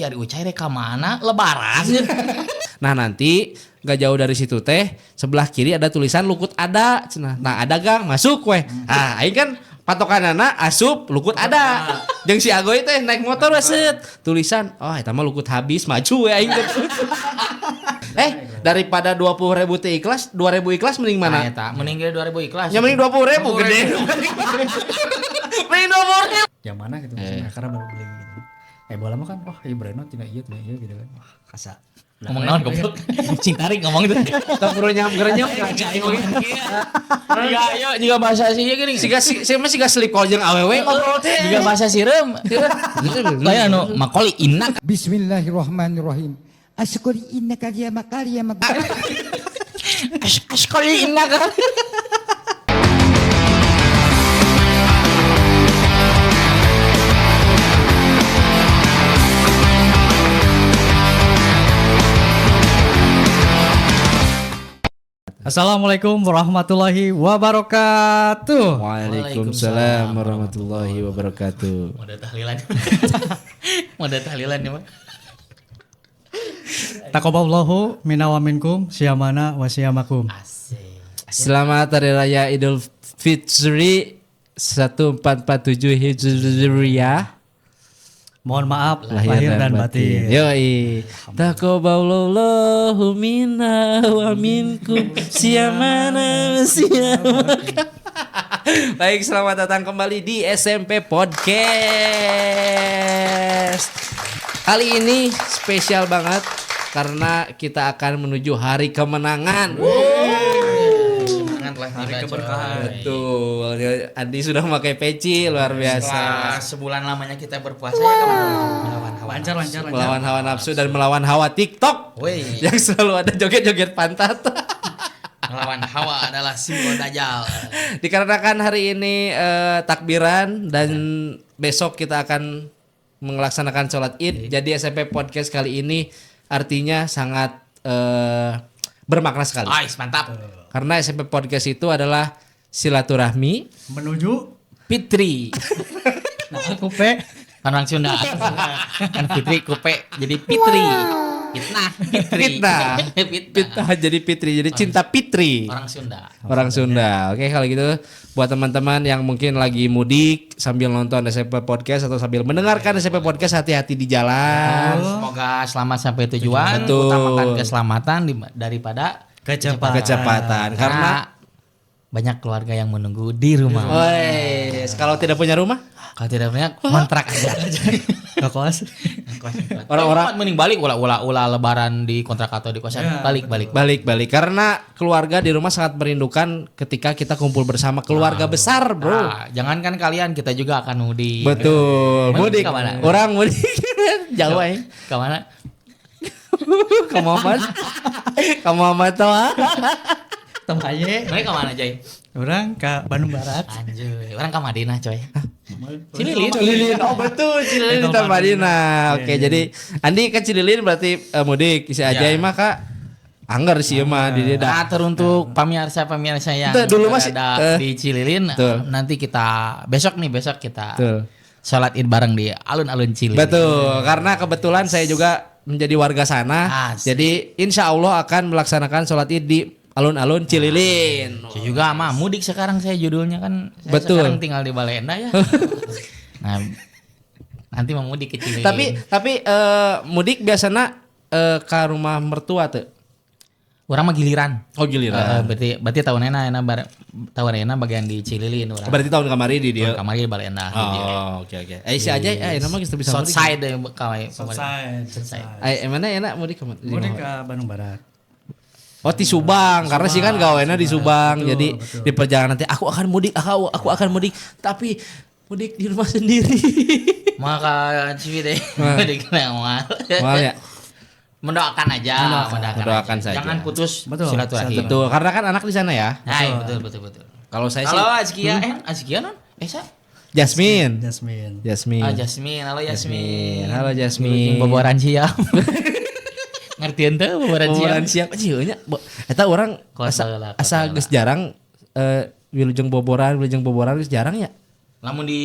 Ari Ucai rek ka mana? Lebaran. Nah, nanti gak jauh dari situ teh sebelah kiri ada tulisan Lukut ada cenah. Nah, ada gang masuk weh. Ah, aing kan patokanana asup Lukut ada. Jeung si Agoy teh naik motor we set. Tulisan, oh eta mah Lukut habis, maju we aing teh. Daripada 20.000 teh ikhlas, 2.000 ikhlas mending Nah, mana? eta mending ge 2000 ikhlas. Ya mending 20.000 gede. Mending 20.000. Yang mana gitu maksudnya, karena baru beli gitu. Bola mah kan, wah iya Breno tina iya tina iya gitu kan. Wah, kasa. Ngomong naon goblok. Cing tarik ngomong itu. Tak perlu nyam gerenyem. Iya, iya juga bahasa sih gini. Siga si mah siga slip call jeung awewe ngobrol teh. Juga bahasa sireum. Lain anu makoli inak. Bismillahirrahmanirrahim. Askuri innaka ya makali ya mak. Askoli inak. Assalamualaikum warahmatullahi wabarakatuh. Waalaikumsalam warahmatullahi wabarakatuh. Mau ada tahlilan. Mau ada tahlilan ya, Pak. Taqabbalallahu minna wa minkum siyamana wa siyamakum. Asik. Selamat Hari Raya Idul Fitri 1447 Hijriah. Mohon maaf lahir dan batin. Yoi. Taqabbalallahu minna wa minkum siyamana wa siyamakum. Baik, selamat datang kembali di SMP Podcast. Kali ini spesial banget karena kita akan menuju hari kemenangan. Kemenangan telah tiba. Keberkahan. Betul. Andi sudah memakai peci, luar biasa. Setelah sebulan lamanya kita berpuasa ya kawan. Melawan hawa. Lancar lancar lancar. Melawan hawa nafsu dan melawan hawa TikTok. Woi. Yang selalu ada joget-joget pantat. Melawan hawa adalah simbol dajjal. Dikarenakan hari ini takbiran dan besok kita akan melaksanakan sholat Id. Jadi SMP Podcast kali ini artinya sangat bermakna sekali. Ais, mantap. Karena SMP Podcast itu adalah silaturahmi Menuju Fitri. nah kupe. Kan orang Sunda. Kan Fitri kupe jadi Fitri. Fitnah, Fitri. Fitnah. Fitnah. Fitnah jadi Fitri, jadi cinta Fitri. Orang Sunda. Orang Sunda. Oke, kalau gitu buat teman-teman yang mungkin lagi mudik sambil nonton SMP Podcast atau sambil mendengarkan SMP Podcast, hati-hati di jalan. Semoga selamat sampai tujuan. Betul. Utamakan keselamatan daripada Kecepatan. Kecepatan karena banyak keluarga yang menunggu di rumah. Woi, kalau tidak punya rumah, Kalau tidak punya kontrak aja. Kekos. Orang-orang- mending balik ulah ulah ulah lebaran di kontrak atau di kosan. Ya, Balik balik. balik-balik karena keluarga di rumah sangat merindukan ketika kita kumpul bersama keluarga besar, Bro. Nah, jangankan kalian, kita juga akan mudik. Betul. Mudik Mudik. kemana? Orang mudik jauh ya. Kemana? Ke Muhammad. Ke Muhammad toh. Temaye. Mereka kemana, Jay? Orang ke Bandung Barat. Anjir, orang ke Madinah, coy. Cililin. Cililin. Oh betul, Cililin di Madinah. Oke, jadi Andi ke Cililin berarti mudik. Si Ajay mah Kak anggar sih mah di dia dah. Nah, teruntuk pamirsa-pamirsa yang Betul, dulu masih, berada di Cililin, betul. nanti kita besok nih, besok kita Betul. sholat Id bareng di alun-alun Cililin. Betul, karena kebetulan saya juga menjadi warga sana. Asik. Jadi insya Allah akan melaksanakan sholat Id di alun-alun Cililin. Saya juga mah mudik sekarang, saya judulnya kan saya Betul. sekarang tinggal di Balenda ya. Nah, nanti mau mudik ke Cililin. Tapi mudik biasanya ke rumah mertua tuh. Orang mah giliran. Oh giliran. Berarti tahun enak enak tahun enak bagian di Cililin orang. Berarti tahun kemarin di dia. Tahun kamari di Balenda. Oh, oke oke. Si aja nama kita bisa mudik. Southside deh kawai. Southside. Southside. Mana enak mudik kemana? Mudik ke Bandung Barat. Oh di Subang, karena sih kan gawena di Subang. Betul, Jadi betul. di perjalanan nanti aku akan mudik, aku akan mudik, tapi mudik di rumah sendiri. Maka Ciwidey mudik mal. Mal ya. Mendoakan aja, Mendoakan saja. Jangan putus Betul. silaturahim. Betul, karena kan anak di sana ya. Nah, iya, betul betul betul. Kalau saya sih Halo Azkia, Azkia non? Esa? Jasmine. Jasmine. Jasmine. Ah, Jasmine, halo Jasmine. Halo Jasmine. Boboran siap. Ngerti ente boboran siap. Boboran siap sih nya. Eta orang Kota asa lah, kota asa geus jarang wilujeng boboran geus jarang ya. Lamun di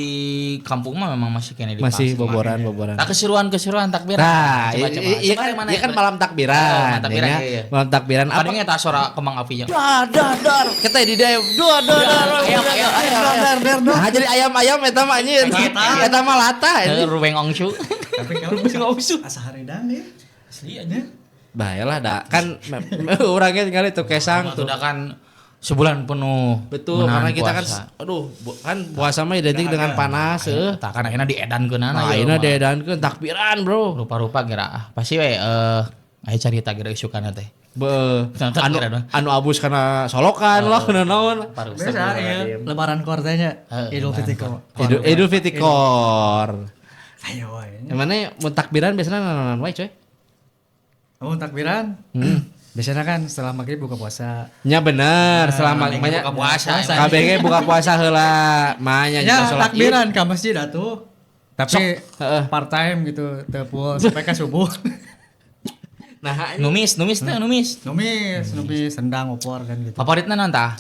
kampung mah memang masih kena di Masih boboran-boboran. Tak keseruan-keseruan takbiran. Nah, Coba. iya kan, Coba mana iya kan ya? malam takbiran. Oh, takbiran, ya. iya. Malam takbiran apa? Padahal eta sora kembang apinya. Dar dar dar. Kita di dia dua dua dar. Ayam, ayam, ayam. Dar. Nah, jadi ayam-ayam eta mah anjir. Eta mah lata anjir. Rubeng ongsu. Tapi kalau asa haridang ya. Asli aja. Bayalah dah kan orangnya tinggal itu kesang tuh. Sudah kan sebulan penuh. Betul, menahan karena kita kan puasa. aduh, kan puasa mah identik dengan panas heuh. Tah kan akhirnya diedankeun Nah, ieu ayeuna mah. diedankeun takbiran, Bro. Rupa-rupa kira ah pasti we aya carita kira isukana teh. Be, Nah, anu takbiran mah. anu abus kana solokan lah kana naon. Biasa ya. Lebaran kor teh nya. Idul Fitri kor. Idul Fitri kor. Ayo wae. Yang mana mun takbiran biasanya nananan wae coy. Oh, takbiran. Biasanya kan setelah maghrib buka puasa. Nya bener, selama KBG banyak buka puasa, KBG buka puasa heula, manya Ya, juga sholat Id. takbiran ke masjid atuh. Tapi Heeh. part time gitu, teu full sampai ke subuh. Nah, Numis, numis teh numis. Numis, numis rendang opor kan gitu. Favoritna naon tah?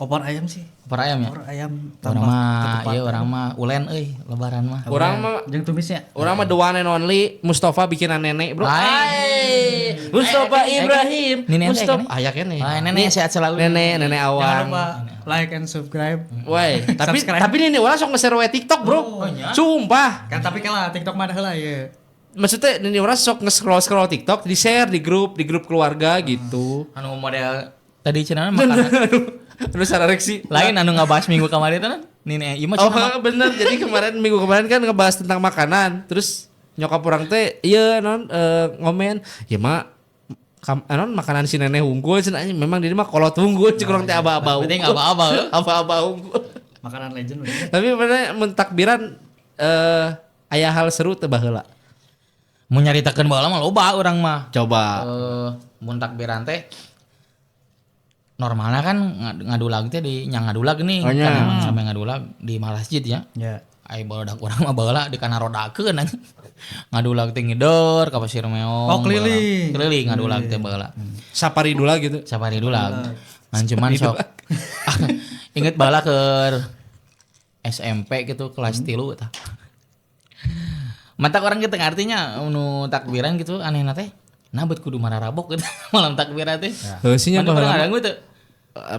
Opor ayam sih. Opor ayam ya? Opor ayam Urang tambah mah ketupat. ieu urang mah ulen euy lebaran mah. Urang mah jeung tumisnya. urang mah the one and only Mustafa bikinan nenek, Bro. Hai. Hai. Mustafa Ibrahim. Ini nenek Mustafa. kan? Aya keneh. Ah, nenek sehat selalu. Nenek, nenek Jangan awang. lupa like and subscribe. Woi, tapi Subscribe. tapi ini orang sok nge-share we TikTok, Bro. Oh, nya. Sumpah. Kan tapi kalah TikTok mah heula ya. Maksudnya ini orang sok nge-scroll-scroll TikTok, di-share di grup keluarga gitu. Anu model tadi cenah makanan Terus reaksi. lain anu ngabahas minggu kemarin teh Nini ieu mah Oh cenah bener, jadi kemarin minggu kemarin kan ngebahas tentang makanan. Terus nyokap orang teh iya non ngomen, ya mah non makanan si nenek unggul cenah anjing. Memang dia mah kolot unggul cik urang teh aba-aba Berarti unggul. aba-aba, heuh. Aba-aba unggul. Makanan legend udah. Tapi bener mun takbiran aya hal seru teu baheula. Mun nyaritakeun baheula mah loba urang mah. Coba. Mun takbiran teh normalnya kan ngadulag teh di nya ngadulag nih Oh, nya. kan emang sampai ngadulag di masjid ya. Ya. Ai barudak urang mah baheula di kana rodakeun anjing. Ngadulag teh ngidor ka Pasir Meong. Oh, keliling. baheula. Keliling ngadulag teh baheula. Saparidula gitu. Sapari dulag. Ngan cuman sok inget baheula keur SMP gitu kelas 3 tah. Matak orang gitu artinya nu takbiran gitu anehna teh. Nah bet kudu mararabok gitu malam takbiran teh. Heuh sih nya Mana pernah baheula. ngalaman teu?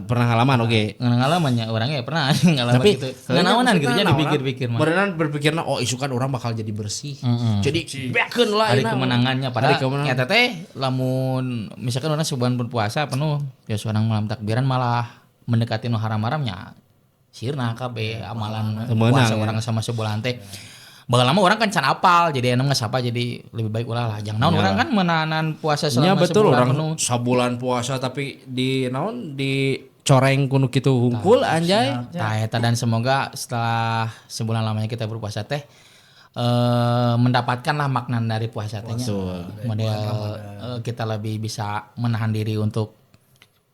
Pernah ngalaman oke. Ngalamannya orangnya pernah ngalaman Tapi gitu. Nganaonan gitu nya dipikir-pikir mah. Beneran berpikirna oh isukan orang bakal jadi bersih. Jadi bekeun lah Hari ini. kemenangannya Hari padahal kemenangan. nyata teh lamun misalkan orang sebulan berpuasa penuh ya seorang malam takbiran malah mendekati nu haram-haramnya sirna kabeh amalan Temenang, puasa ya. orang sama sebulan teh. Baheula mah orang kan can apal jadi enak nggak sapa jadi lebih baik ulah lah. Jangan naon orang kan menahan puasa Ya selama betul sebulan orang penuh. sabulan puasa tapi di naon di coreng kuno kitu hungkul anjay. Tah eta dan semoga setelah sebulan lamanya kita berpuasa teh mendapatkanlah makna dari puasa teh nya. Model kita lebih bisa menahan diri untuk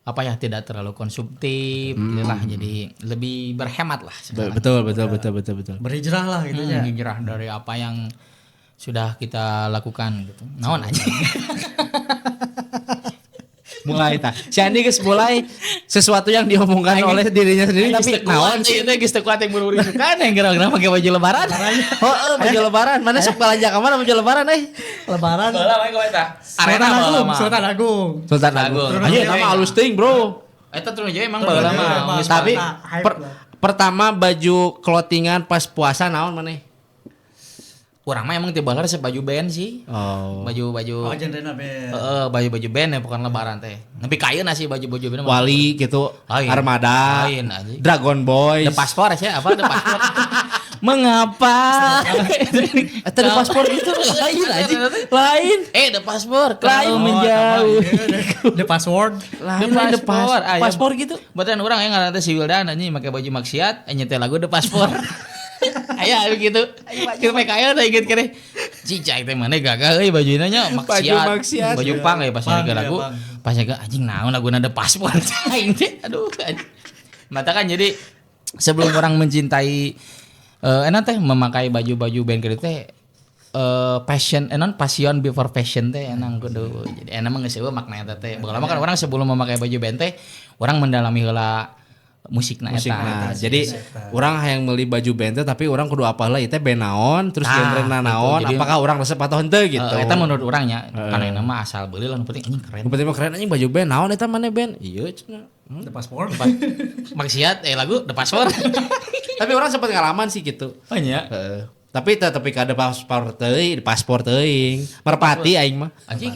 apa ya tidak terlalu konsumtif gitu lah jadi lebih berhemat lah sekarang. Betul betul betul betul betul. Berhijrah lah gitu ya. Hijrah dari apa yang sudah kita lakukan gitu. Naon aja. Mulai tah. Si Andi geus mulai sesuatu yang diomongkan oleh dirinya sendiri tapi naon sih? itu geus teu kuat yang buru-buru kan yang gara-gara pakai baju lebaran. Oh, baju lebaran. Mana sok belanja ka mana baju lebaran euy? Lebaran. Baheula mah kowe tah. Sultan Agung, Sultan Agung. Sultan Agung. Agung. Anjir nama alus teuing, Bro. Eta Trunajaya emang baheula mah. Geus Tapi Hype lah. pertama baju clothingan pas puasa naon maneh? Urang mah emang tiba resep baju band sih. Oh. Baju-baju Oh, genre band. Heeh, baju-baju band ya bukan lebaran teh. Tapi kaya sih baju-baju band. mah. Wali gitu, Lain. Armada, Lain, anjing. Dragon Boys. The paspor sih apa the paspor? Mengapa? Eta the paspor gitu lain anjing. Lain. The paspor. Lain. Kau menjauh. The password. Lain lain the paspor. Ah, iya. paspor gitu. Batan urang yang ngaranna teh si Wildan anjing make baju maksiat, nyetel lagu The Paspor. Aya begitu. Kita PKL teh inget kene. Cicai teh mana gagah euy bajuna nya maksiat. Baju maksiat. Baju pang euy pas Pang, nyetel iya, lagu. pang. Pas nyetel anjing naon laguna The Paspor aing teh. Aduh anjing. Mata kan jadi sebelum orang mencintai enak teh memakai baju-baju band gitu teh passion enon passion before fashion teh enang kudu jadi enak mah geus eueuh makna eta teh. Baheula mah kan orang sebelum memakai baju band teh orang mendalami heula Musikna Musik eta. Nah, jadi urang hayang meuli baju band teh tapi urang kudu apal lah ieu teh band naon, terus Tah, genrena gitu. naon, Jadi- apakah urang resep atau henteu gitu. Eta menurut urangnya, karena ini mah asal beli lah, nu penting anjing keren. Nu penting mah keren anjing baju band naon eta maneh band? Iya cenah. The Passport. Maksiat lagu The Passport. Tapi urang sempat ngalaman sih gitu. Oh nya. Heeh. Tapi teh tapi kada paspor teuing, paspor teuing. Merpati aing mah. Anjing.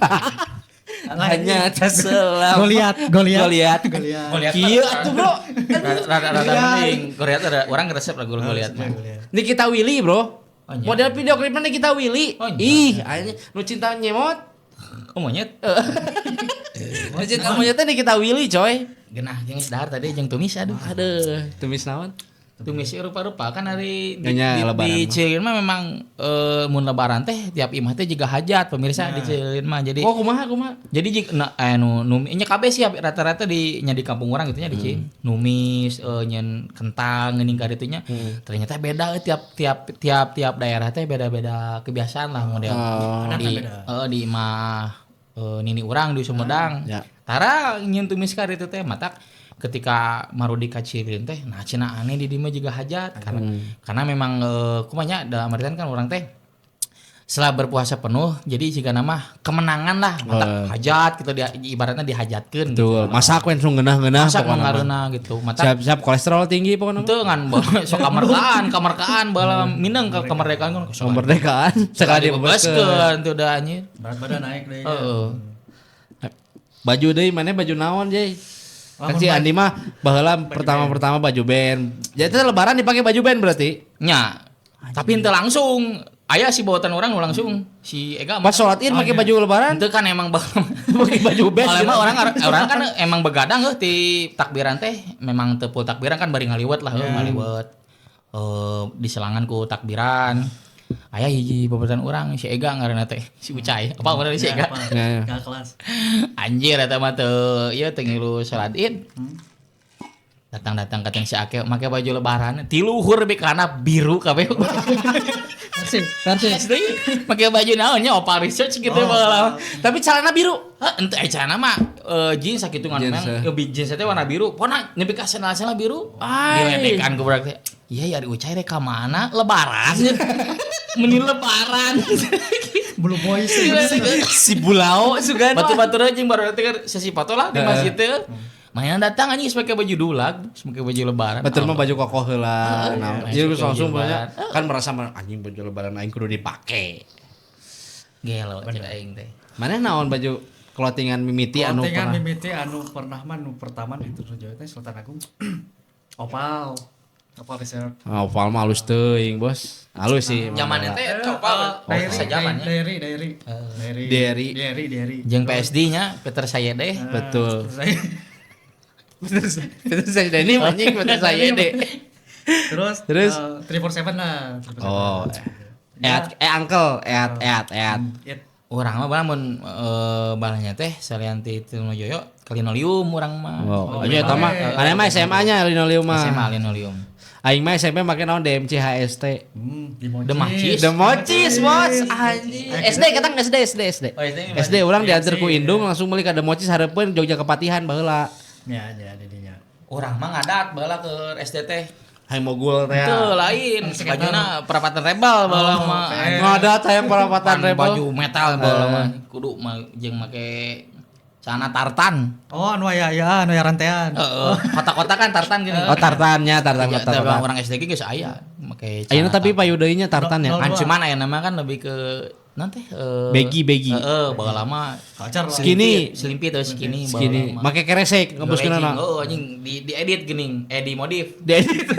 Hanya terselam. Goliat, Goliat. Goliat. Goliat. Goliat. Kieu atuh, Bro. Rada rada mending Goliat ada orang resep lagu Goliat mah. Nikita Willy, Bro. Oh, nya. Model video klipnya Nikita Willy. Oh, nya. Ih, anjing nu cinta nyemot. Oh monyet. Nu cinta monyetnya Nikita Willy, coy. Genah jeung geus dahar tadi jeung tumis aduh. Aduh, tumis naon? Tumis rupa-rupa kan hari di, Nya, di, lebaran di mah. Cililin mah memang mun lebaran teh tiap imah teh juga hajat pemirsa di Cililin mah. Jadi Oh, kumaha kumaha? jadi jik na, nu numi nya kabeh sih rata-rata di nya di kampung urang gitu nya di Cililin. Numis nyen kentang geuning ka ditu nya. Ternyata beda tiap tiap tiap tiap daerah teh beda-beda kebiasaan lah model. Di di imah nini urang di Sumedang. Ya. Tara nyen tumis ka ditu teh matak ketika marudi ka Cililin teh nah cenah aneh di dieu mah juga hajat karena memang kumaha nya dalam artian kan urang teh setelah berpuasa penuh jadi jika nama kemenangan lah matak hajat gitu dia ibaratnya dihajatkeun gitu. Betul. Masak we langsung ngeunah-ngeunah Masak pokona mah. mengaruna gitu matak Siap-siap kolesterol tinggi pokona mah. itu kan sok kamerkaan kamerkaan bala mineng ke kemerdekaan kan sok Kemerdekaan sekali sekali dibebaskeun dibebaskeun. tuh dah anjir. Berat badan naik deh. Heeh. Baju deui mana baju naon, Jay? Kan si Andi mah baheula pertama-pertama baju band. Jadi teh lebaran dipakai baju band berarti. Nya. Tapi henteu langsung. Aya si bawatan orang nu langsung si Ega Pas sholat Id pakai baju lebaran, Itu kan emang pakai baju band. Kalau emang orang orang kan emang begadang heuh ti takbiran teh memang teu full takbiran kan bari ngaliwet lah heuh ngaliwet. Di selangan ku takbiran. Aya hiji babaturan urang si Ega ngaranna teh si Ucai. Apa ngaranna si Ega? Ya, ya. Gak kelas. Anjir eta mah teu ieu teu ngilu salat Id. Datang-datang ka teng si Ake make baju lebaran ti luhur bi kana biru kabeh. Versi, versi. Asli make baju naon nya opal research gitu baheula. Tapi celana biru. Hah, ente celana mah jeans sakitu ngan Jeans, memang eh. jeans teh warna biru. Pona nepi ka sendal-sendal biru. Ay. Diledekan ku budak teh. Iya ya ari Ucai rek ka mana? Lebaran. Meni lebaran. Blue Boys. Si Bulao sugan. Batu-batu jeung baru teh kan sesi foto lah di masjid teh. Mainan datang anjing geus make baju dulag, geus make baju lebaran. Betul mah baju kokoh heula. Nah, Heeh, jadi baju langsung lebaran. banyak kan merasa anjing baju lebaran aing kudu dipake. Gelo cek aing teh. Mana naon baju clothingan mimiti anu Clothingan pernah? mimiti anu pernah mah nu pertama di Trunojoyo teh Sultan Agung. Opal. Opal Resort. Oh, opal mah halus teuing, Bos. Halus sih. Zaman teh copal Diary, sajaman nya. diary, diary, diary, Diary. diary, diary. Jeung PSD nya Peter Sayede. Betul. Terus Betul saya ini anjing betul saya deh. Terus, Terus? 347 lah. 347. Oh. Eat uncle, eat eat eat. It. Urang mah bala mun balanya teh salian ti Trunojoyo ke linoleum urang mah. Oh, nya eta mah ane mah SMA-nya linoleum mah. SMA linoleum. Aing mah SMP make naon DMC HST. Di Mochis. The Macis. The Mochis, bos. Anjing. SD katang SD SD SD. Oh, SD. SD urang diantar ku indung langsung meuli ka The Mochis hareupeun Jogja Kepatihan baheula. Ya, ya, didinya. Urang mah ngadat baheula ke SD teh. Hayang mogul teh. Teu lain, bajuna perapatan rebel baheula mah. Ngadat hayang perapatan Pan rebel. Baju metal baheula mah. Kudu mah jeung make celana tartan. Oh, anu aya aya, anu aya rantean. Heeh, kota-kota kan tartan gini. Oh, tartannya, tartan Ya, kota tapi kota. orang SD ge geus aya make Ayeuna celana tapi tartan. payu deui nya tartan ya. Kan cuman aya nama kan lebih ke nanti Baggy, baggy. Heeh, baheula mah Culture lah. Skinny. selimpit atau skinny Skinny, baheula mah. make keresek ngebuskeun Legging, Oh, anjing di diedit geuning, dimodif. Diedit.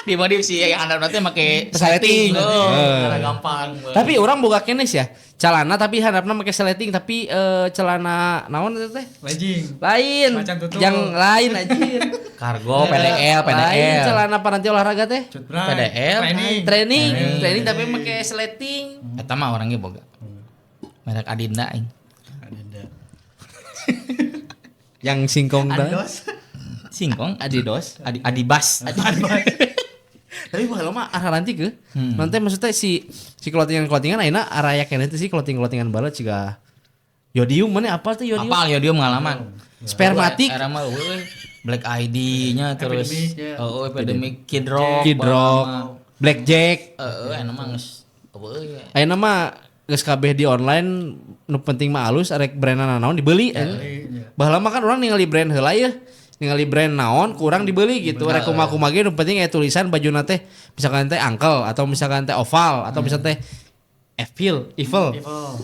Dimodif si yang handap teh make Sleting. Oh, Eh. karena gampang. Tapi orang boga keneh sih ya. Celana tapi handapna make sleting tapi celana naon eta teh? Legging. Lain. Macan tutul. Yang lain anjir. kargo PDL, Lain PDL. celana paranti olahraga teh. Cut bray. PDL. Training. Training, training tapi make sleting. Eta mah orangnya boga. Merek Adinda aing. Adinda. Yang singkong teh. Adidas. Singkong Adidas. Adi Adibas. Tapi baheula mah araranti ke. Nanti maksudnya si si clothingan-clothingan ayeuna araya keneh teh si clothing-clothingan baheula ciga Yodium mana apa tuh Yodium? Apal ya dia pengalaman. Spermatic. Era mah eueuh Black ID-nya terus Epidemic, ya. oh, Epidemic Kid Rock. Kid Rock, Blackjack. Heeh, anu mah geus eueuh ya. Ayeuna mah geus kabeh di online nu penting mah alus arek brand naon dibeli. Baheula mah kan urang ningali brand heula ya. Ningali brand naon kurang dibeli gitu. Rek kumaha-kumaha ge nu penting aya tulisan bajuna teh misalkan teh angkel atau misalkan teh oval atau misalkan teh Evil, evil. Evil.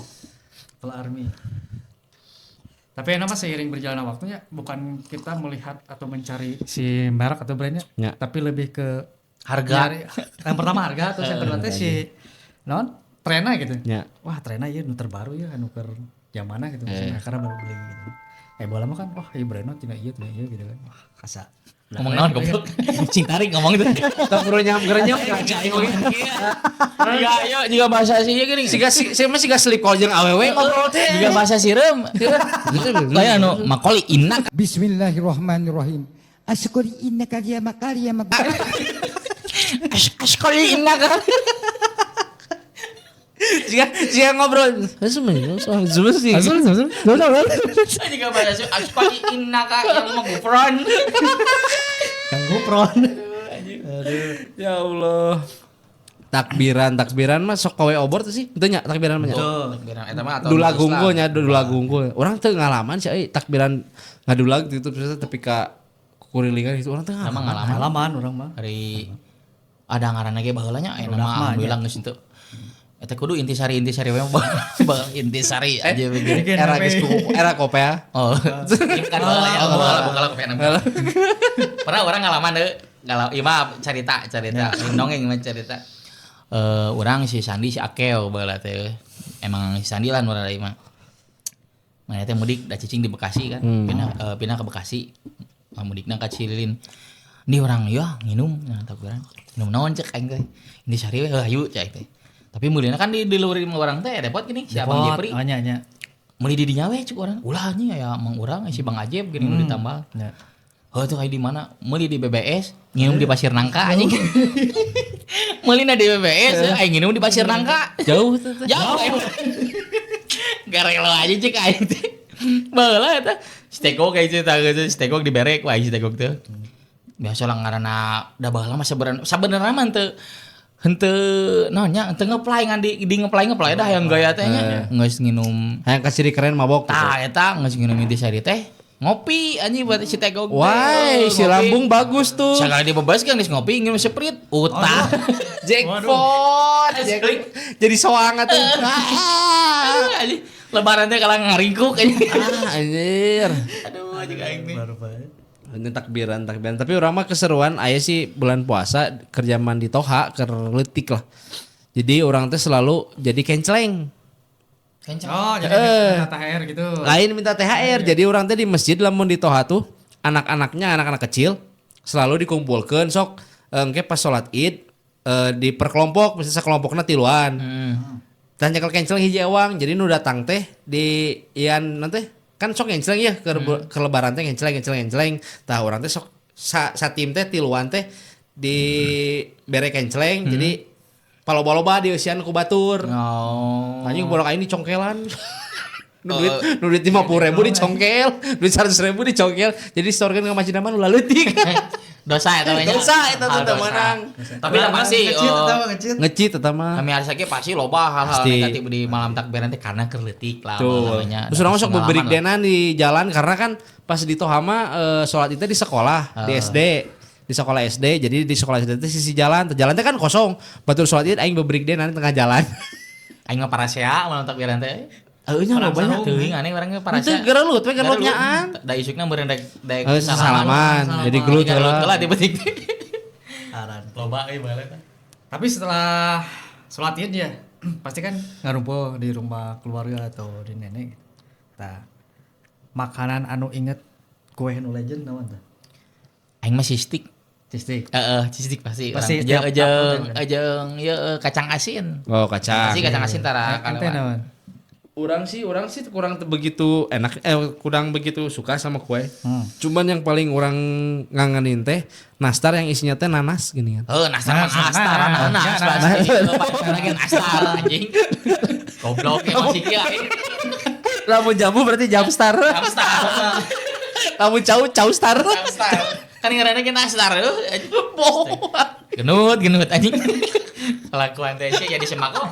Evil Army. Tapi enak mah seiring berjalannya waktunya bukan kita melihat atau mencari si merek atau brandnya, Ya. tapi lebih ke Harga. nyari- yang pertama harga, terus yang kedua teh si non trennya gitu. Ya. Wah trennya ya nu terbaru ya anu keur yang mana gitu misalnya karena baru beli gitu. Eh bola mah kan wah iya brandnya tina iya gitu kan. Wah kasa. Ngomong naon goblok. Cing tarik ngomong itu. Tak perlu nyam gerenyam. Iya, ayo juga bahasa sih ya gini. Siga si saya mah siga slip call jeung awewe ngobrol teh. Juga bahasa sireum. Kayak anu makoli inak. Bismillahirrahmanirrahim. Asyukuri innaka ya makali ya mak. Askoli inak. Siga siga ngobrol. Sih. Juga bahasa sireum askoli innaka yang mau gufron. Yang gupron. Ya Allah. Takbiran, takbiran mah sok kowe obor tuh sih. Itu nya takbiran mah nya. Takbiran eta mah atau Dulag unggul nya, dulag unggul. Urang teu ngalaman sih euy takbiran ngadulag gitu terus tapi ka kurilingan gitu urang teu Emang ngalaman. ngalaman. Pengalaman orang mah. Hari ada ngaranna ge baheula nya aya nama Barudak mah, alhamdulillah geus teu. Eta kudu intisari we mah intisari aja begini. Era geus kuku era kopea. Oh, ini kan baheula ya, baheula baheula kopi enak. Pernah orang ngalaman deh, ngalam, iya mah cerita cerita, dongeng mah cerita. Orang si Sandi si Akeo baheula teh. Emang si Sandi lah nu rada mah. Mana teh mudik da cicing di Bekasi kan, pindah pindah ke Bekasi. Mudikna ka Cililin. Ini orang ya nginum, nah tak urang. Nginum naon cek aing teh. Intisari we hayu cek aing teh. Tapi meulina kan di luhur imah urang teh repot gini si Abang Jepri. Oh nya nya. Meuli di dinya we cek urang. Ulah nya ya mang urang si Bang Ajeb gini nu ditambal. Ya. Oh tuh kayak di mana? Meuli di BBS, nginum di Pasir Nangka anjing. Meulina di BBS, aing nginum di Pasir Nangka. Jauh tuh. teh. Jauh. Garelo aja cek aing teh. Baheula eta si Tegok kayak cerita gitu, si Tegok diberek wah si Tegok teh. Biasa lah ngaranna da baheula mah sabenerna mah henteu henteu naon nya henteu ngeplay ngan di ngeplay dah yang gaya teh nya. Geus nginum Hayang kasih keren mabok. gitu. tah eta geus nginum intisari teh ngopi anjing buat si Tegok teh. Wah, si Ngopi. lambung bagus tuh. Sekali dibebaskan geus ngopi nginum Sprite utah. Jackpot. Jadi soang atuh. Anjing lebaran teh kalah ngaringkuk anjing. Ah, anjir. Aduh anjing aing teh. Baru bae. Ini takbiran, takbiran. Tapi urang mah keseruan aya sih bulan puasa kerja mandi toha keur leutik lah. Jadi orang teh selalu jadi kenceleng. Kencang. Oh, jadi minta THR gitu. Lain minta THR. Jadi orang teh di masjid lamun di toha tuh anak-anaknya anak-anak kecil selalu dikumpulkan sok engke pas sholat Id di per kelompok misalnya sakelompokna tiluan. Tanya nyekel kenceleng hiji ewang. Jadi nu datang teh di ian nanti kan sok kenceleng ya ke lebaran teh kenceleng kenceleng kenceleng. Tah urang teh sok sa tim teh tiluan teh di bere kenceleng. Jadi paloba-loba dieusian ku batur. Oh. Anjing bolak aing dicongkelan. Nu duit 50.000 dicongkel, duit 100.000 dicongkel. Jadi setorkeun ka masjid mah nu leutik. Dosa eta mah nya. Dosa eta tuh Hal teu dosa. meunang. Tapi lah pasti Ngecit atau ngecit. Ngecit eta mah. kami harus lagi pasti loba hal-hal Pasti. negatif di malam takbiran teh karena keur leutik lah Tuh. namanya. Terus urang sok Pengalaman beberik lah. denan di jalan karena kan pas di Tohama sholat itu di sekolah, di SD. Di sekolah SD, jadi di sekolah SD itu sisi jalan, jalan teh kan kosong. Batur sholat id aing beberik denan di tengah jalan. Aing mah parasea malam takbiran teh. Heuh nya loba nya. Teuing aneh urang ge parasea. Itu gerelut we gerelut nyaan. Da isukna meureun rek dek Salaman, jadi gelut Gelut heula. heula di beutik. Aran. Loba euy baheula teh. Tapi setelah sholat id ya, pasti kan ngarumpul di rumah keluarga atau di nenek gitu. Nah, makanan anu inget kue nu legend naon tah? Aing mah sistik. Cistik. Heeh, cistik pasti. Pasti Orang. setiap Jeung tahun jeung ieu kacang asin. Oh, kacang. Pasti kacang asin tara Ente naon? Orang sih kurang begitu enak kurang begitu suka sama kue. Cuman yang paling orang ngangenin teh nastar yang isinya teh nanas gini kan. Heuh, nastar mah nastar, nanas pasti. Heuh, pasti lagi nastar anjing. Goblok ya masih kieu aing. Lamun jambu berarti Jamstar. Jamstar. Lamun cau cau star. Jamstar. Kan ngaranna ge nastar. Bohong. Genut genut anjing. Kelakuan teh sih jadi semako.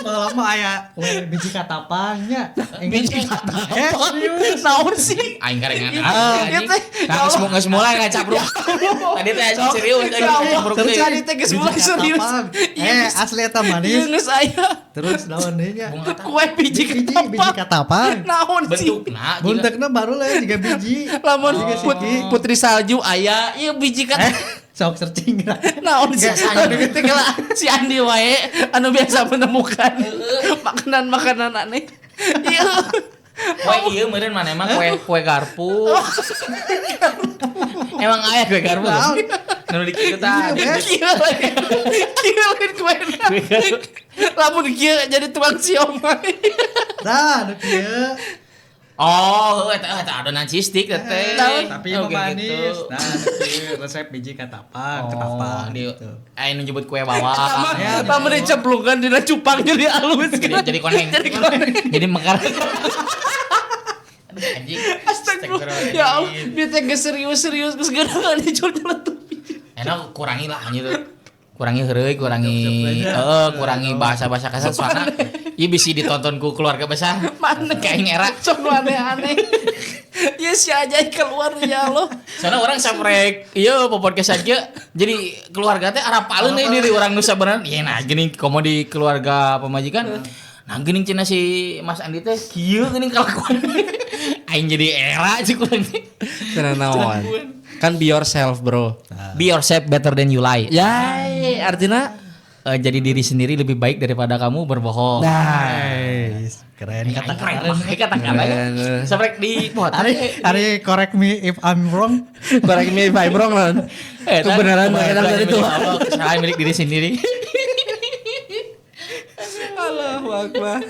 Lama aya kue biji katapangnya. Biji katapang. Naon sih? Aing karengan. Iya teh. Nah, geus mulai ngacapruk. Tadi teh anjing serius anjing ngacapruk teh. Tadi teh geus mulai serius. Asli eta manis. Ieu geus aya. Terus naon deui nya? Kue biji katapang. Biji katapang. Naon sih? Bentukna Bentukna baru lah jiga biji. Lamun putri salju aya ieu biji katapang. Sok searching lah. Naon sih? Si Andi wae anu biasa menemukan makanan-makanan aneh. Iya. Kue ieu meureun maneh mah kue garpu. Emang aya kue garpu. Nu di kitu tah. Kieu lain kue. Lamun kieu jadi tukang siomay. Tah, nu kieu. Oh, eta adonan cheese stick teh. Tapi mah manis. Nah, resep biji katapang, ketapang gitu. Aya nu nyebut kue bawang. Tah mah dicemplungkeun dina cupang jadi alus. Jadi koneng. Jadi mekar. Aduh anjing. Astagfirullah. Ya Allah, bieu teh geus serius-serius geus geunaan dijual-jual. Enak kurangi lah anjing tuh. Kurangi heureuy, kurangi kurangi bahasa-bahasa kasar soalna ieu bisi ditonton ku keluarga besar. Mana kayak era sok nu aneh-aneh. Ya si aja keluar ya Allah. Soalna orang samrek ieu podcast aja jadi keluarga teh arapaleun deui diri urang nu sabenerna. Ieu nah geuning komo di keluarga pamajikan. Nah geuning cenah si Mas Andi teh kieu geuning kalakuan. Aing jadi era cik urang teh. Cenah naon? Kan be yourself, bro. Be yourself better than you lie. Ya, artinya jadi diri sendiri lebih baik daripada kamu berbohong. Nice. Keren kata-kata. Kata-kata. Sampai di Ari correct me if I'm wrong. Correct me if I'm wrong lah. Kebenaran dari itu. Kesalahan milik diri sendiri. Allahu akbar.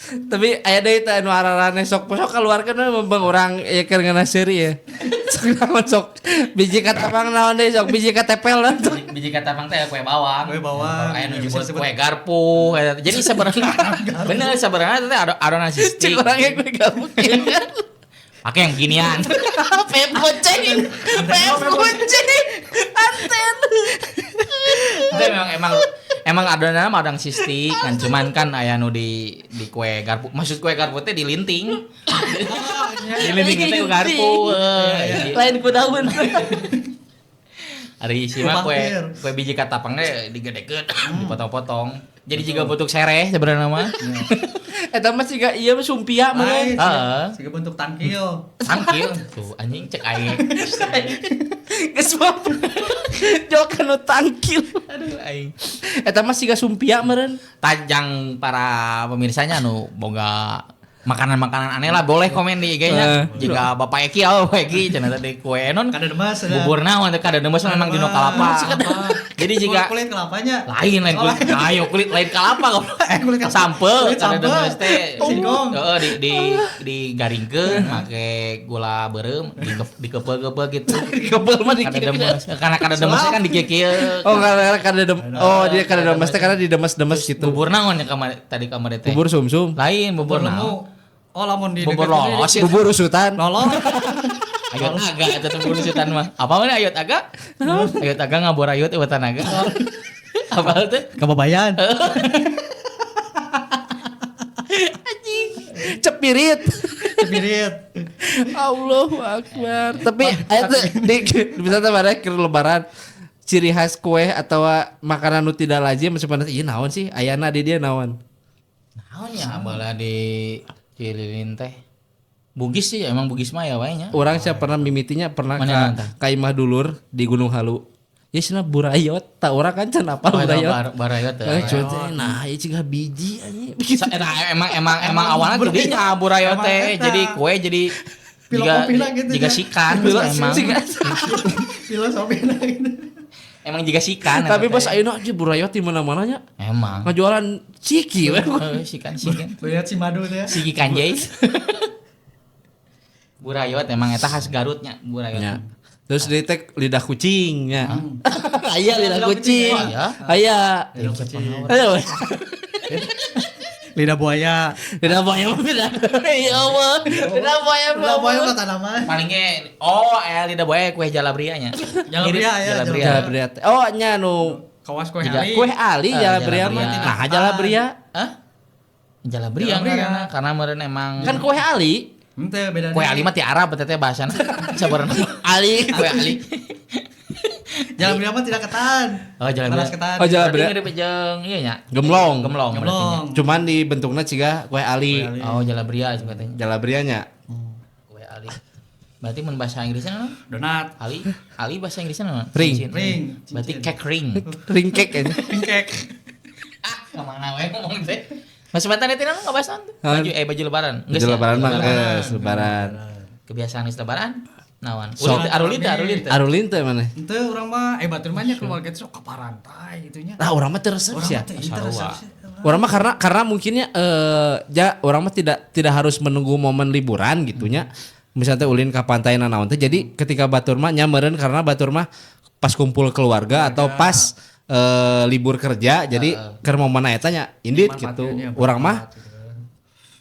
Tapi aya deui teh anu ararane sok sok keluarkeun we bang urang ieu keur ngeunah seuri ya. Sok naon sok biji katapang naon deui sok biji katepel naon. Biji katapang teh kue bawang. Kue bawang. Aya nu nyebut kue garpu. Jadi sebenarnya bener sebenarnya teh adonan stick. Cek urang kue garpu. Pakai yang beginian. Pep goceng. Pep goceng. Anten. Itu emang adonan mah adonan sistik kan cuman kan aya nu di kue garpu. Maksud kue garpu teh dilinting. Dilinting teh ku garpu. Lain ku daun. Ari isi mah kue biji katapang teh digedekeun, dipotong-potong. Jadi jiga bentuk sereh sebenarnya mah. Eta mah siga ieu sumpia mah. Heeh. Siga bentuk tangkil. Tangkil tuh anjing cek aing. Geus mah. Jok anu tangkil. Aduh aing. Eta mah siga sumpia meureun. Tajang para pemirsanya anu boga makanan-makanan aneh lah boleh komen di IG-nya. Jika Bapak Eki apa Bapak Eki cenah tadi kue non kadedemes bubur naon teh kadedemes memang dino kalapa. Jadi jika kulit kelapanya lain kulit ayo kulit lain kalapa goblok. Kulit kelapa. Sampeu kadedemes teh singkong. Heeh di digaringkeun make gula beureum dikepeul-kepeul gitu. Dikepeul mah kadedemes. Karena kadedemes kan dikieu-kieu. Oh karena kadedem. Oh dia kadedemes teh karena didemes-demes gitu. Bubur naon nya tadi kamari teh? Bubur sumsum. Lain bubur naon? Oh lamun di bubur lolos, bubur usutan. Lolos. Ayot aga eta bubur usutan mah. Apa mana ayot aga? Ayot aga ngabor ayot eueuh naga. Apa teh? Kababayan. Anjing. Cepirit. Cepirit. Allahu akbar. Tapi aya teh di misalnya pada keur lebaran ciri khas kue atau makanan nu tidak lazim sebenarnya ieu naon sih? Ayana di dia naon? Naon ya bala di Cililin teh. Bugis sih emang Bugis mah ya wae nya. Urang sih pernah mimitinya pernah ka imah dulur di Gunung Halu. Ya cenah burayot, tak urang kan cenah apal burayot. Burayot teh. Nah, ieu cigah biji anjing. Emang awalnya tuh dinya burayot teh. Jadi kue jadi jiga sikan emang. Filosofina gitu. Emang jiga sikan. Tapi pas ayeuna aja burayot di mana-mana nya. Emang. Ngajualan ciki we. Sikan. Lihat si madu teh. Siki kanjei. Burayot emang eta khas Garutnya burayot. Ya. Terus di tek lidah kucing nya. Aya lidah kucing. Aya. Aya. Lidah kucing. Lidah buaya. Lidah buaya mah beda. Ya Allah. Lidah buaya mah. Lidah buaya mah tanaman. Palingnya lidah buaya kue jalabria nya. Jalabria, ya, Jalabria. Jalabria. Oh nya nu Kawas kue Jika- ali. kue ali jalabria mah. Jalabria. Nah, jalabria. Hah? Jalabria karena meureun emang Kan kue ali. Henteu beda. kue ali mah ti Arab teh bahasana. Sabarna. Ali. Kue ali. Jalabria mah tidak ketan. Oh, jalabria. Beras ketan. Oh, jalabria. Berarti mirip jeung ieu nya. Gemlong. Gemlong. Gemlong. Cuman dibentukna ciga kue ali. Kue ali. Oh, jalabria katanya. Jalabrianya. Kue ali. Berarti mun bahasa Inggrisnya naon? Donat. Ali, ali bahasa Inggrisnya naon? Ring. Cincin. Ring. Berarti Cincin. cake ring. Ring cake kayaknya. Cake. Ah, kemana we ngomong teh? Mas Bantan itu naon ngabahas naon? Baju baju lebaran. Geus Baju ya? lebaran mah geus lebaran. Kebiasaan geus lebaran naon? Sok. Arulin teh, arulin teh. Arulin teh mana? Henteu urang mah batur mah nya keluarga teh sok ka parantai gitu nya. Nah, urang mah teu resep Urang sih ya. mah teu teu resep sih. Urang mah karena mungkinnya ja urang mah tidak harus menunggu momen liburan gitunya. Misalnya teh ulin ka pantai nanaon teh jadi ketika batur mah nya meureun karena batur mah pas kumpul keluarga atau pas libur kerja jadi keur momen eta nya indit gitu. Urang mah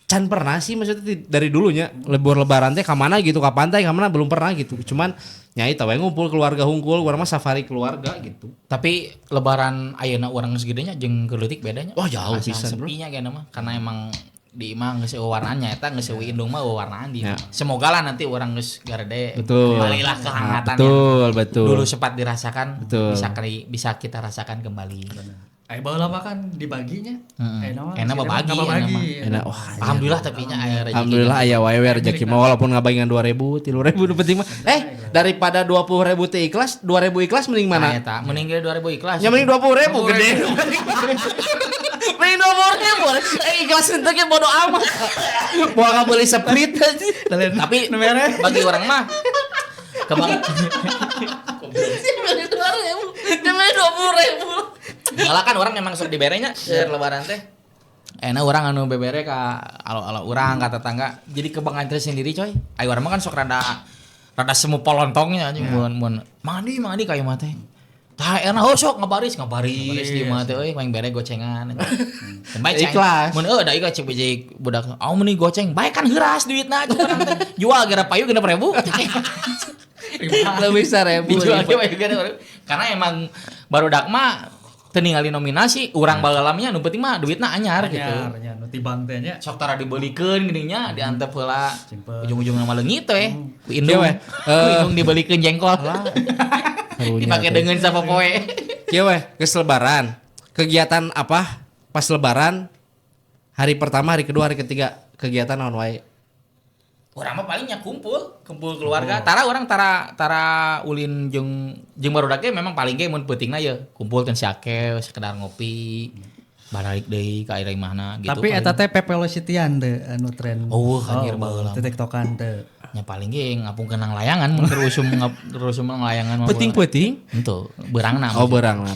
can pernah sih maksudnya dari dulunya libur lebaran teh ka mana gitu ka pantai ka mana belum pernah gitu. Cuman nyai tahu ngumpul keluarga hungkul urang mah safari keluarga gitu. Tapi lebaran ayeuna urang geus gedenya jeung keur leutik bedanya. Wah, jauh Asa pisan, bro. Sepinya kayaknya mah karena emang di imah geus eueuh warnanya eta geus eueuh indung mah eueuh warnaan di. Ya. Semoga lah nanti urang geus garede. Betul. Kembalilah kehangatan Nah, betul, yang betul. dulu sempat dirasakan Betul. bisa kita rasakan kembali. Baheula mah kan dibaginya. Enak mah bagi, enak mah. Enak wah. Alhamdulillah tapi nya aya rezeki. Alhamdulillah aya wae we rezeki mah walaupun ngabagingan 2000, 3000 nu penting mah. Daripada 20.000 teh ikhlas, 2000 ikhlas mending Mana mana? eta mending ge 2000 ikhlas. Ya mending 20.000 gede. Mending 20.000. Ikhlas teh ge bodo amat. Moal ngabeuli Sprite aja. Tapi bagi orang mah kebang Beli 2000. Dia beli 20.000. Malah kan orang memang sok diberenya seur lebaran teh. Enak orang anu bebere ka alo-alo urang ka tetangga. Jadi kebanggaan tersendiri coy. Ayo urang mah kan sok rada semu polontongnya anjing mun mandi mandi ka imah teh. Tah enak oh sok ngabaris di imah teh euy main bere gocengan. Bae Ikhlas. Mun eueuh da ieu cek bijik budak au meuni goceng bae kan heuras duitna urang teh. Jual gara payu 6.000. Lebih 1.000. Dijual ge payu 6.000. Karena emang barudak mah teu ningali nominasi urang balalamnya nu penting mah duitna anyar gitu. Anyar, nu tibang teh nya. Sok tara dibelikeun geuning nya diantep heula. Simpen. Ujung-ujungna mah leungit we. Ku indung. Kieu we, Ku indung dibelikeun jengkol. Karunya Dipake teh. deungeun sapopoe. Kieu we, geus lebaran. Kegiatan apa pas lebaran? Hari pertama, hari kedua, hari ketiga kegiatan naon wae? Urang mah palingnya kumpul keluarga. Tara urang tara ulin jeung barudak ge memang paling ge mun peutingna ye kumpul teh siake sekedar ngopi. Balik deui ka imahna gitu. Tapi eta teh pevelocityan teh anu tren. Oh, anjir baheula. Teu tiktokan teh. Nya paling ge ngapungkeun nang layangan mun keur usum usum nang layangan mah. Peuting-peuting. Henteu, beurangna. Oh, beurangna.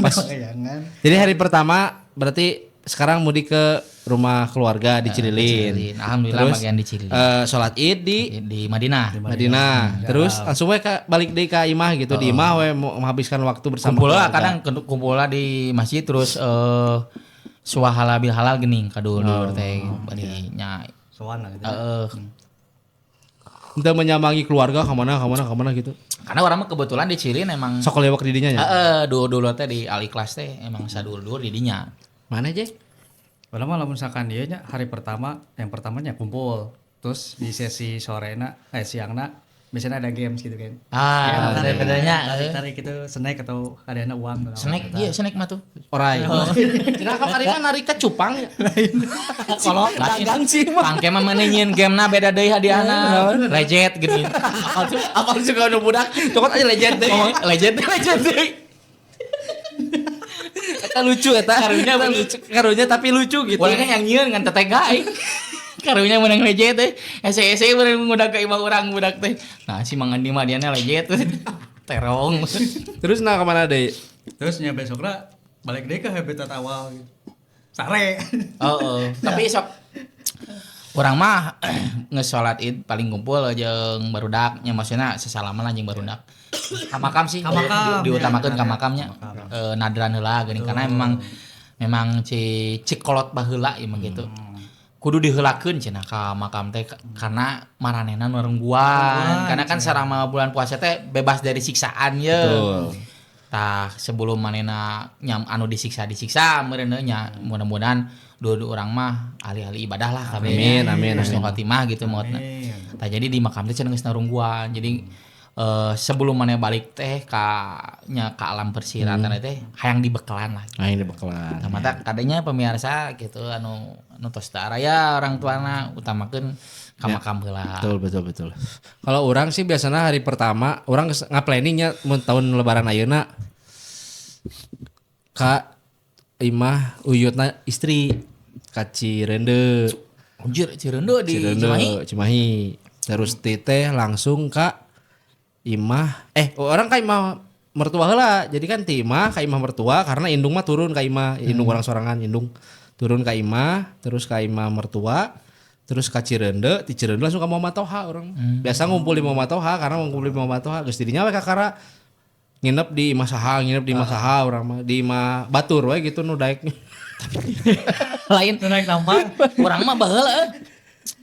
Pas layangan. Jadi hari pertama berarti sekarang mudik ke rumah keluarga di Cililin. Alhamdulillah terus, bagian di Cililin. Sholat Id di Madinah. Madinah. Terus langsung we balik deui ka imah gitu. Di imah we menghabiskan waktu bersama Kumpul lah keluarga. kadang kumpul lah di masjid terus suahala bil halal geuning ka dulur teh bari nya. Soan lah gitu. Entah menyambangi keluarga kemana gitu. Karena orang mah kebetulan di Cililin emang Sok lewat di dinya nya. Heeh, dulur teh di Al Ikhlas teh emang sadulur di dinya. Mana aja? Padahal mah lamun misalkan dia nya hari pertama, yang pertamanya kumpul. Terus di sesi sorena, siangna biasanya ada games gitu kan. Ah, benernya tarik gitu snack atau ada uang. Snack, iya snack mah tuh. Orai. Cenah kamari mah narik ka cupang. Kalau dagang sih mah. Pangke mah mah nyieun gamena beda deui hadiahna. Legend gini. Apa juga nu budak, cokot aja legend deui. Legend legend deui. Eta lucu eta. Karunya lucu, karunya tapi lucu gitu. Walanya yang nyieun ngan tetega aing. Karunya menang legend teh. Ese-ese menang ngudag ka imah urang budak teh. Nah, si Mang Andi mah diana legend. Terong. Terus nah kemana deui? Terus nya besokna balik deui ke habitat awal gitu. Sare. Oh, tapi sok urang mah nge-sholat Id paling kumpul jeung barudak nya maksudna sesalaman lah jeung barudak. Ka makam sih. Ka makam, Diutamakeun ya, ka makamnya. Nadran heula geuning karena Memang cik kolot baheula ieu mah gitu. Kudu diheulakeun cenah ka makam teh karena maranehna nu nungguan. Karena kan selama bulan puasa teh bebas dari siksaan ye. Betul. Tah sebelum manehna nyam anu disiksa-disiksa meureun nya, mudah-mudahan dua urang mah ahli-ahli ibadah lah kabeh. Amin, amin, Husnul amin. khotimah gitu mautna. Tah jadi di makam teh cenah geus narungguan. Jadi sebelum maneh balik teh ka nya ka alam persiratan teh hayang dibekalan lah. Nah, ini bekalan. Nah, mata kadanya pemirsa gitu anu anu tos teu araya orang tuana, utamakeun ka makam heula. Betul, betul, betul. Kalau urang sih biasanya hari pertama urang ngaplanningnya mun tahun lebaran ayeuna ka imah uyutna istri ka Cireundeu. Anjir, Cireundeu di Cireundeu, Cimahi. Cimahi. Terus teh langsung ka imah urang ka imah mertua heula. Jadi kan ti imah ka imah mertua karena indung mah turun ka imah, indung urang sorangan, indung turun ka imah, terus ka imah mertua, terus ka Cireundeu, ti Cireundeu langsung ka Muhammad Toha urang. Biasa ngumpul di Muhammad Toha karena ngumpul di Muhammad Toha geus dirinya we kakara nginep di imah saha, nginep di imah saha urang mah, di imah batur we gitu nu daek. Lain Nu naik tampang. Urang mah baheula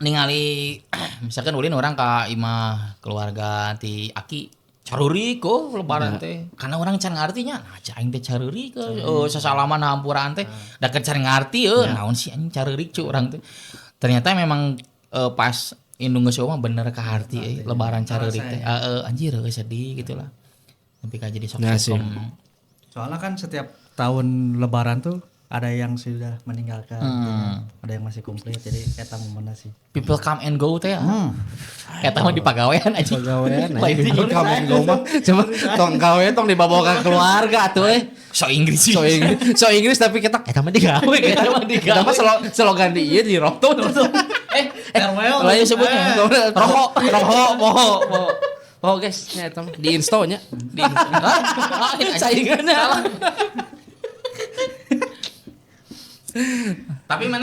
ningali misalkan ulin urang ka imah keluarga ti aki careurik oh lebaran teh, karena urang can ngartinya, nah aing teh careurik oh sasalaman hampuraan teh da can ngarti euy naon sih anjing careurik cu urang teh. Ternyata memang pas indung geus mah bener ka harti euy lebaran careurik teh. Heeh, anjir euy sedih gitu lah tapi ka jadi sok Ya sih. Soalnya kan setiap tahun lebaran tuh ada yang sudah meninggalkan, ada yang masih komplit. Jadi eta momenna sih. People come and go teh ya. Eta mah di pagawean aja. Pagawean. Lain di People come and go mah cuma tong gawe tong dibawa ke keluarga atuh eh. So Inggris sih. So Inggris, so Inggris tapi kita eta mah digawe, Eta mah digawe. Eta mah slogan di ieu di roto. Farewell. Lain sebutnya. Rokok, rokok, moho, moho. Oh guys, nya eta mah di insto nya. Di ah, Saingannya. Salah. Tapi mana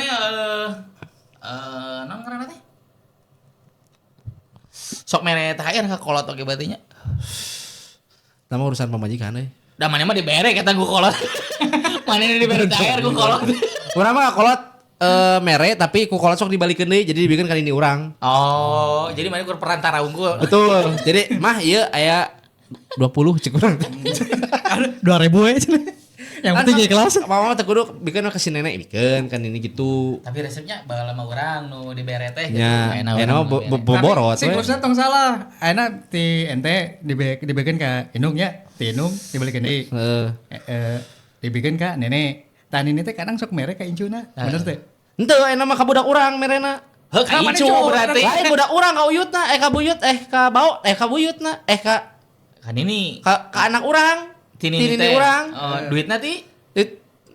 naon ngaranna teh? Sok mere THR ka kolot oge berarti nya. Nama urusan pamajikan euy. Da mana mah dibere kata ku kolot. Mana ini dibere THR ku kolot. Urang mah kolot mere tapi ku kolot sok dibalikeun deui, jadi dibikin kan ini urang. Oh, jadi mana kur perantara unggul. Betul. Jadi mah ieu aya 20 cek urang. Aduh, 2000 we. Yang penting ikhlas. Mama mah teu kudu bikin ke si nenek bikin kan ini gitu. Tapi resepnya baheula mah urang nu dibere teh gitu. Nya, Ayeuna enak urang nu dibere. boborot we. Siklusnya tong salah. Ayeuna ti ente dibekeun ka indung nya, ti indung dibalikeun deui. Heeh. Dibikin ka nenek. Tah nini teh kadang sok mere ka incuna. Bener teh? Henteu ayeuna mah ka budak urang merena. Heuh, ka Ka incu mana berarti. Lain budak urang ka uyutna, ka buyut, ka bau, ka buyutna, ka Kan ini ka anak urang. Tini Tini teh. urang. Oh, duitna ti?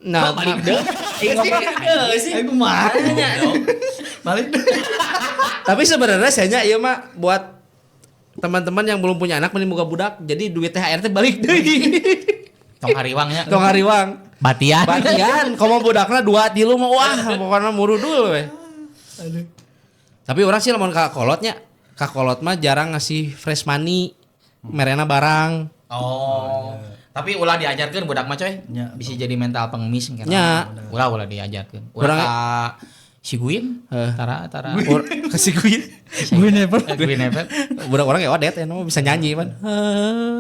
Nah, Oh, balik deui. Iya sih. Eh kumaha nya? Balik deui. Tapi sebenarnya saya ieu mah buat teman-teman yang belum punya anak mending boga budak, jadi duit THR teh balik deui. Tong hariwangnya. Tong hariwang. Batian. Batian, komo budakna 2 3 mah wah pokoknya murudul we. Aduh. Tapi urang sih lamun ka kolotnya, ka kolot mah jarang ngasih fresh money, merena barang. Oh. Tapi ulah diajarkeun budak mah coy. Nya. Bisa jadi mental pengemis kan. Nya. Ulah ulah diajarkeun. Ulah Urang- ka si Guin, Heh. tara tara. Kasih guin. Gue never. Guin never. Budak urang ya Odet ya mah bisa nyanyi pan.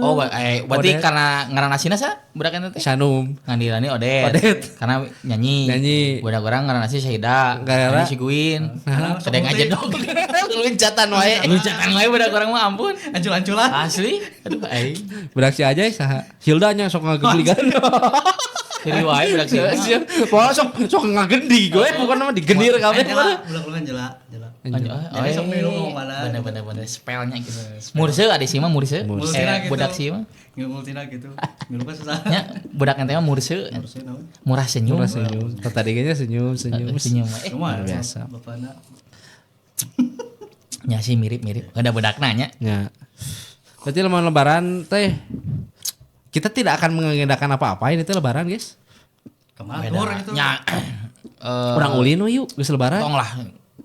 Oh, berarti Odet. karena ngaran asina sa budak eta teh? Sanum. Ngandilani Odet. Odet. Karena nyanyi. Nyanyi. Budak urang ngaran asli Syahida. Gara-gara- Nyanyi si Guin. Sedeng aja dong. Loncatan wae. Loncatan wae budak urang mah ampun. Ancul-anculan. Asli. Aduh aing. Budak si aja saha? Hilda nya sok ngageligan. Jadi wae budak si. Pokoknya sok ngagendi gue, bukan mah digendir kabeh. Jela, budak-budak jela, jela. Oh, Jadi sok milu ngomong mana. Bener bener bener spellnya gitu. Murse ada sih mah murse. Murse. Budak sih mah. Ngultina gitu. Milu kan susah. Nya budak ente mah murse. Murse naon? Murah senyum. Murah senyum. Tadi kayaknya senyum, senyum. Senyum. Lumayan, Luar biasa. Bapakna. Nya sih mirip-mirip. Ada budak nanya. Ya. Berarti lamun lebaran teh kita tidak akan mengagendakan apa-apa ini teh lebaran, guys. Kemana tur gitu. Nya Urang ulin we yuk geus lebaran. Tong lah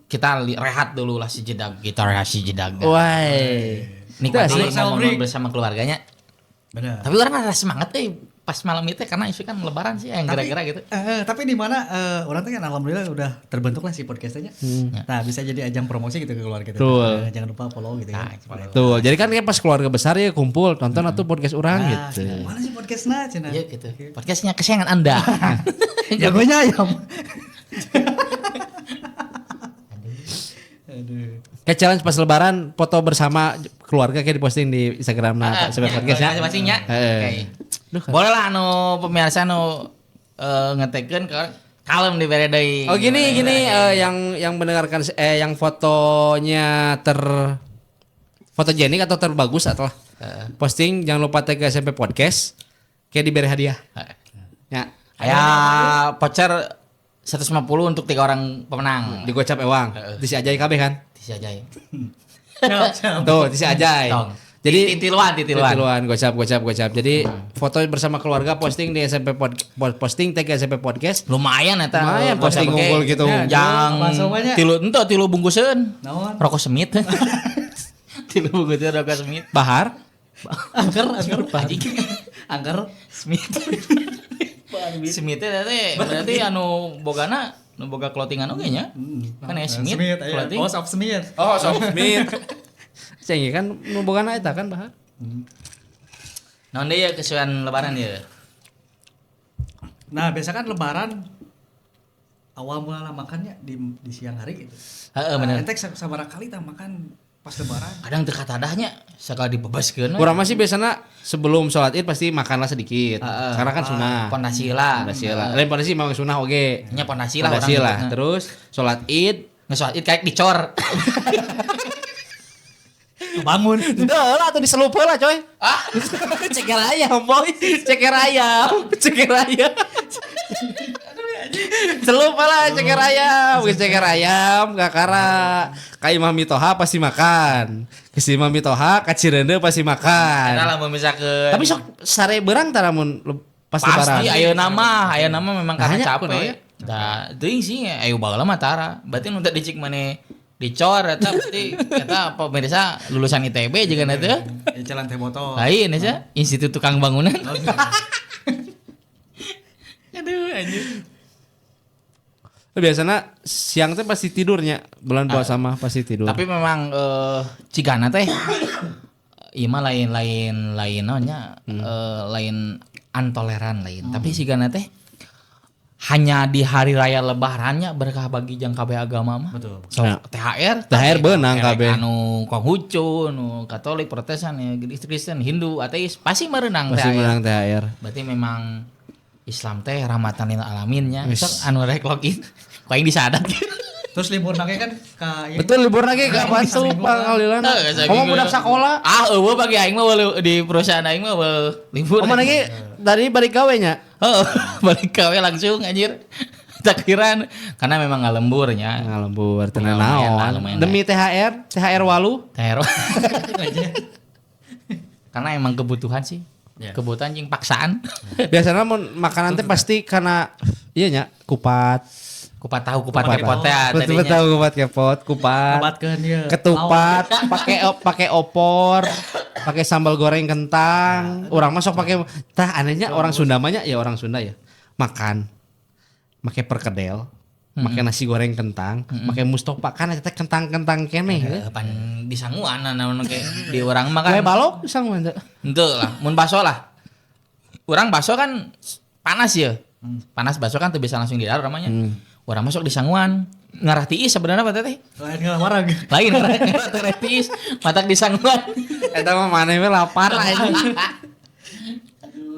kita rehat dulu lah sejedak. Kita rehat sejedak. Woi. Nikmati Asli. momen bersama keluarganya. Benar. Tapi orang rasa semangat pas malam itu karena isu kan lebaran sih yang gara-gara gitu. Tapi di mana orang tuh kan alhamdulillah udah terbentuk lah si podcastnya. Nah, bisa jadi ajang promosi gitu ke keluarga kita. Betul. Jangan lupa follow gitu Nah, ya. Tuh, jadi kan kayak pas keluarga besar ya kumpul nonton atau podcast orang Nah, gitu. cenah, mana sih podcastnya cenah? Iya gitu. Podcastnya kesayangan Anda. Jagonya ayam. Aduh. Kayak challenge pas lebaran foto bersama keluarga kayak diposting di Instagram nah sampai podcast ya. Masing-masingnya. Heeh. Oke. Boleh lah anu pemirsa anu ngetekeun ke kalem dibere deui. Oh gini gini yang mendengarkan yang fotonya ter fotogenik atau terbagus atau posting jangan lupa tag ke SMP Podcast kayak diberi hadiah. Ya, Aya voucher 150 untuk 3 orang pemenang. digocap ewang. Disi Ajay kabeh kan? Tisi Ajay. Siap, siap. Tuh, disi Ajay. Tong. Jadi Titiluan, titiluan. Titiluan, gocap, gocap, gocap. Jadi foto bersama keluarga posting di SMP posting tag ke SMP Podcast. Lumayan eta. Lumayan posting Oke. ngumpul gitu. Ya, Yang Bakso banyak. tilu ento tilu bungkuseun. Naon? Rokok semit. Tilu bungkuseun rokok semit. Bahar. Angker, angker, Anjing. angker. Smith. Smith teh berarti anu bogana nu boga clothingan oge nya. Kan ya Smith, Smith, iya. clothing. House of Smith. Oh, soft Smith. Ceng kan nu bogana eta kan Bahar. Naon deui ya kesuan lebaran ya? Nah, biasa kan lebaran awal mula makannya di siang hari gitu. Heeh bener. Nah, entek sabaraha kali tah makan pas lebaran. Kadang teu katadahnya sakali dibebaskeun. we. Urang masih biasanya sebelum sholat id pasti makanlah sedikit. Karena kan sunah. Pondasi lah. Pondasi lah. Lain pondasi memang sunah oge. Nya pondasi lah Pondasi urang lah. gitu. Terus sholat id. Nge sholat id kayak dicor. Bangun. Udah lah atau diselup lah coy. Ah, Ceker ayam boy. Ceker ayam. Ceker ayam. Celup lah ceker ayam, geus ceker ayam kakara. Ka Imam Mitoha pasti makan. Ke si Imam Mitoha ka Cirende pasti makan. Eta lamun misalkeun. Tapi sok sare beurang tara mun pas lebaran. Pasti ayeuna mah, ayeuna mah memang karena Nanya, capek. kunaon ya? Da, teuing sih ayo baheula mah tara. Berarti nu tadi cik maneh dicor eta berarti eta pemirsa lulusan ITB juga na teh. Ya, jalan teh botol. Lain ya, Institut Tukang Bangunan. Aduh anjir. Biasanya siang teh pasti tidurnya, bulan puasa mah pasti tidur. Tapi memang cigana teh ieu mah lain lain lain naonnya lain antoleran lain. Tapi cigana teh hanya di hari raya lebarannya berkah bagi jang kabeh agama mah. Betul. So, Ya. THR, THR beunang kabeh. Anu Konghucu, nu Katolik, Protestan, ya, Kristen, Hindu, ateis pasti merenang pasti THR. menang THR. Berarti memang Islam teh rahmatan lil alaminnya. Wis. Sok anu rek login. Ku aing disadap. Terus libur nage kan ka ieu. Betul libur lagi gak masuk pangalilan. Ngomong budak sekolah. Ah, eueuh bagi aing mah eueuh di perusahaan aing mah eueuh libur. Oh mana lagi tadi balik gawe nya? Heeh, balik gawe langsung anjir. Takbiran karena memang nggak lemburnya. Ngalembur tenan Lumayan lah, naon. lumayan Demi THR, THR walu. THR. Karena emang kebutuhan sih. Ya. Kebutuhan jeung paksaan. Biasanya mun makanan teh pasti karena iya nya kupat. Kupat tahu, kupat kepot teh Betul tadinya. betul kupat kepot, kupat. Ngobatkeun ieu. Ketupat, pakai pakai opor, pakai sambal goreng kentang. Orang masuk pakai tah anehnya orang Sunda mah nya, ya orang Sunda ya. Makan. Pakai perkedel, pakai nasi goreng kentang, pakai mustopa kan eta teh kentang-kentang keneh. Pan disanguan naon ge di urang mah kan. Kayak balok sanguan teh. Henteu lah, mun baso lah. Urang baso kan panas ya. Panas baso kan teu bisa langsung didahar namanya. Urang masuk di sanguan. Ngarah tiis sebenarnya apa teh? Lain ngelawarang. Lain ngarah tiis, matak di sanguan. Eta mah maneh we lapar anjing.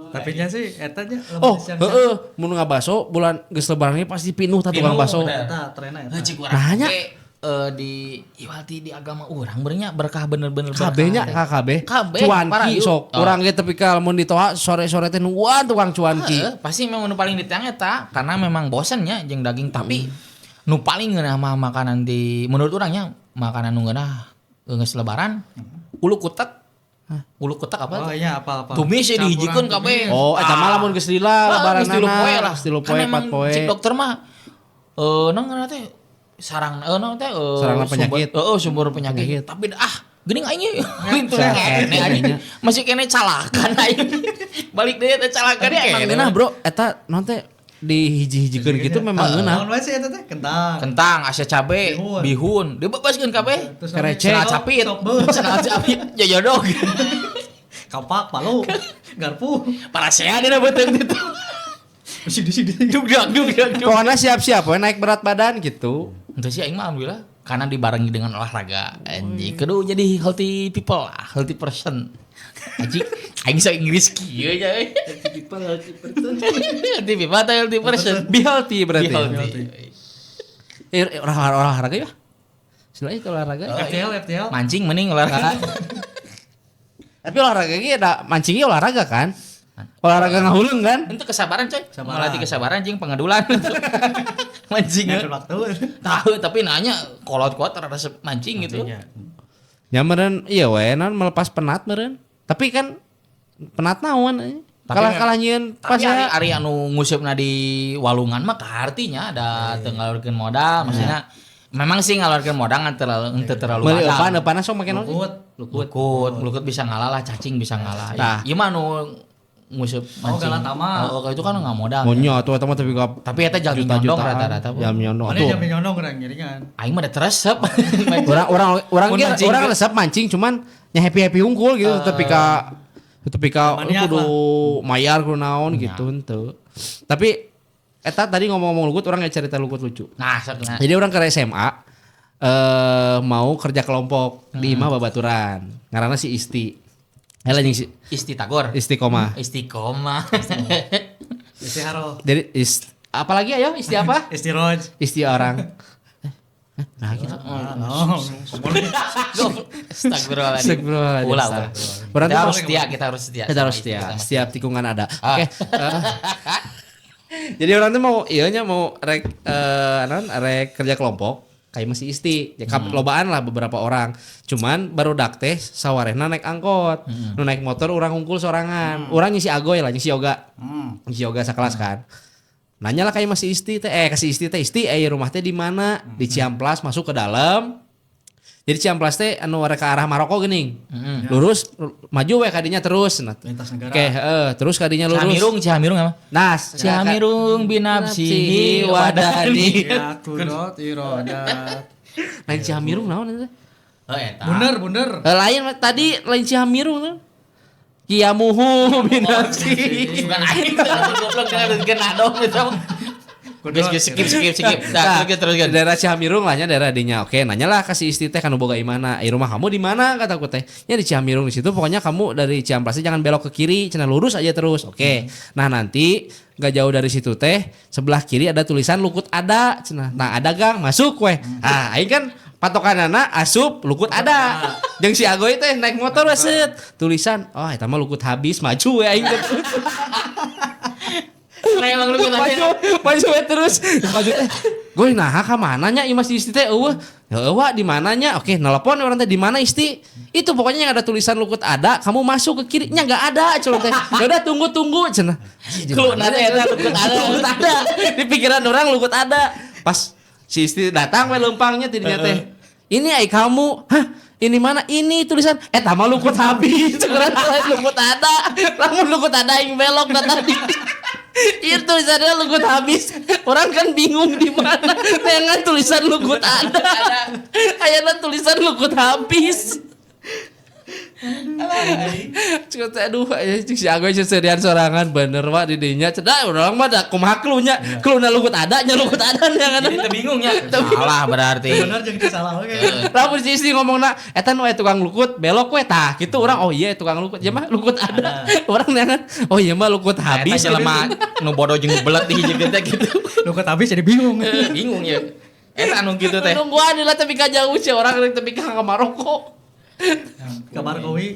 Tapi nya sih eta nya Oh, heeh, mun ngabaso bulan geus lebaran ge pasti pinuh tah tukang Pinuh, baso. bener. Eta trena eta. Heuh, cik urang Nah, nya. ge, di iwati di agama urang bernya berkah bener-bener berkah. KB nya KKB. KB, parah, Cuanki yuk. sok. Oh. Urang ge tepi ka lamun ditoa sore-sore teh nungguan tukang cuanki. Heeh, pasti memang nu paling ditang eta karena memang bosen nya jeung daging tapi nu paling ngeunah mah makanan di menurut urangnya makanan nu ngeunah geus lebaran ulu kutek. Ulu kutek apa? Oh tuh? iya apa-apa. Tumis ya dihijikeun kabeh. Oh, eta mah lamun geus lila Ah, geus tilu lebaranana. poe lah. Geus tilu Kan poe, emang empat poe. Cik dokter mah naon ngaranna teh sarang naon teh Sarangna penyakit. Sumber, heeh, sumber penyakit. Penyakit. Tapi ah Geuning aing lintuh kene anjing. Masih kene calakan aing. Balik deui teh calakan Tapi emang kene. ngeunah, Bro, eta naon teh dihiji-hijikeun gitu memang ngeunah. Naon wae sih eta teh? Kentang. Kentang, asa cabe, Bihun. bihun, dibebaskeun kabeh. Terus Kerecek. Cenah capit, Sok beuh. cenah capit, jojodog. Kapak, palu, garpu. Parasea dina beuteung ditu. Bisi bisi bisi. Dugdag dugdag dug. Pokoknya siap-siap we naik berat badan gitu. Itu sih aing mah alhamdulillah karena dibarengi dengan olahraga. Anjing, kudu jadi healthy people lah, healthy person. Anjing, aing bisa Inggris kieu nya. Healthy people, healthy person. Healthy people atau healthy person? Be healthy berarti. Be healthy. Olahraga ya? Selain itu olahraga. FTL FTL. Mancing mending olahraga. Tapi olahraga ge ada mancingnya olahraga kan? Olahraga ngahuleng kan? Itu kesabaran coy. Kesabaran. Melatih kesabaran jeung pengadulan. Mancing. Ngatur waktu. Tahu tapi nanya kolot-kolot rada mancing gitu. Mancingnya. Ya meureun iya we naon melepas penat meureun. Tapi kan penat naon euy. Tapi Kalah-kalah nyieun pas Tapi ari, ya. ari anu ngusupna di walungan mah kahartinya ada teu ngaluarkeun modal maksudnya memang sih ngaluarkeun modal ngan terlalu henteu terlalu Meuli badal. eupan eupanna sok make naon sih? Lukut. Lukut, lukut bisa ngalah lah, cacing bisa ngalah. Tah. Ieu mah anu nguseup Oh, galatama. Oh, itu kan nggak modal. Monya atuh eta mah tapi ka Tapi eta jalmi nyondong rata-rata. Bu. Jam nyondong Mana atuh. jam nyondong kurang ngiringan. Aing mah da teresep. Orang orang orang Mun ge mancing orang ge. resep mancing cuman nya happy-happy hungkul gitu tapi ka Maniak kudu mayar kudu naon gitu henteu. Tapi eta tadi ngomong-ngomong lukut orang cerita lukut lucu. Nah, sok nah. Jadi orang ke SMA mau kerja kelompok di imah babaturan. Ngaranna si Isti. Heula jeung si Isti Tagor. Istiqomah. Istiqomah. Isti Haro. Jadi apalagi ayo Isti apa? Isti Roj. Isti orang. Nah gitu. Oh, Astagfirullahaladzim. Astagfirullahaladzim. Ulah, ulah. Berarti Kita harus setia, kita harus setia. Kita harus Sama setia. istri, sama Setiap tikungan ada. Ah. Oke. Jadi orang tuh mau iya nya mau rek naon, rek kerja kelompok kayak masih isti. Ya lobaan lah beberapa orang. Cuman barudak teh sawarehna naik angkot. Nu naik motor urang hungkul sorangan. Urang ngisi agoy lah, ngisi yoga. Ngisi yoga sakelas kan. Nanya lah kayak masih isti teh, kasih isti teh, isti rumah teh di mana? Di Ciamplas masuk ke dalam. Jadi Ciamplas teh anu arah ke arah Maroko geuning. Lurus maju we kadinya terus. Nah, Lintas negara. oke, terus kadinya lurus. Cihamirung, Cihamirung apa? Nah, Cihamirung binafsihi wadani. Ya kudot irodat. Lain Cihamirung naon eta? Oh, eta. Bunder, bunder. Lain tadi lain Cihamirung tuh. Kiamuhu binafsihi. Bukan aing goblok jangan kena dong itu. Geus geus skip skip skip. Nah, terus terus Di daerah Cihamirung lah nya daerah dinya. Oke, nanyalah kasih istri teh kan boga imana. Rumah kamu di mana kata aku teh. Nya di Cihamirung di situ pokoknya kamu dari Ciamplasnya jangan belok ke kiri, cenah lurus aja terus. Oke. Nah, nanti gak jauh dari situ teh sebelah kiri ada tulisan lukut ada cenah. Nah, ada gang masuk weh. Ah, aing kan patokanana asup lukut ada. Jeung si Agoy teh naik motor we set. Tulisan, oh eta mah lukut habis maju we aing teh. Nah, emang lu kena Maju, maju we terus. Maju teh. Goy nah ka mana nya ieu Mas Isti teh eueuh. Heueuh di mananya? Oke, nelpon orang teh di mana Isti? Itu pokoknya yang ada tulisan lukut ada, kamu masuk ke kiri nya enggak ada cenah teh. Ya udah tunggu-tunggu cenah. Clue nana eta lukut ada. Lukut ada. Di pikiran orang lukut ada. Pas si Isti datang we leumpangnya tidinya teh. Ini ai kamu. Hah? Ini mana? Ini tulisan. Eta mah lukut habis. Kurang lukut ada. Lamun lukut ada aing belok da tadi. Iya tulisannya lukut habis. Orang kan bingung di mana. Neangan tulisan lukut ada. Ayana tulisan lukut habis. Cek teh aduh aya cek si Agoy seserian sorangan bener Pak di dinya cedak urang mah da kumaha cluenya cluena lukut ada nya lukut ada nya Jadi teu bingung nya. Salah berarti. Bener jeung salah oke. Lamun si istri ngomongna eta nu aya tukang lukut belok we tah kitu urang oh iya tukang lukut ya mah lukut ada urang neangan oh iya mah lukut Habis habis jelema nu bodoh jeung nu belet di hiji teh gitu. Lukut habis jadi bingung. Bingung ya. Eta anu kitu teh. nungguan lah tapi ka jauh sih orang rek tapi ka Maroko. Kamar kowi.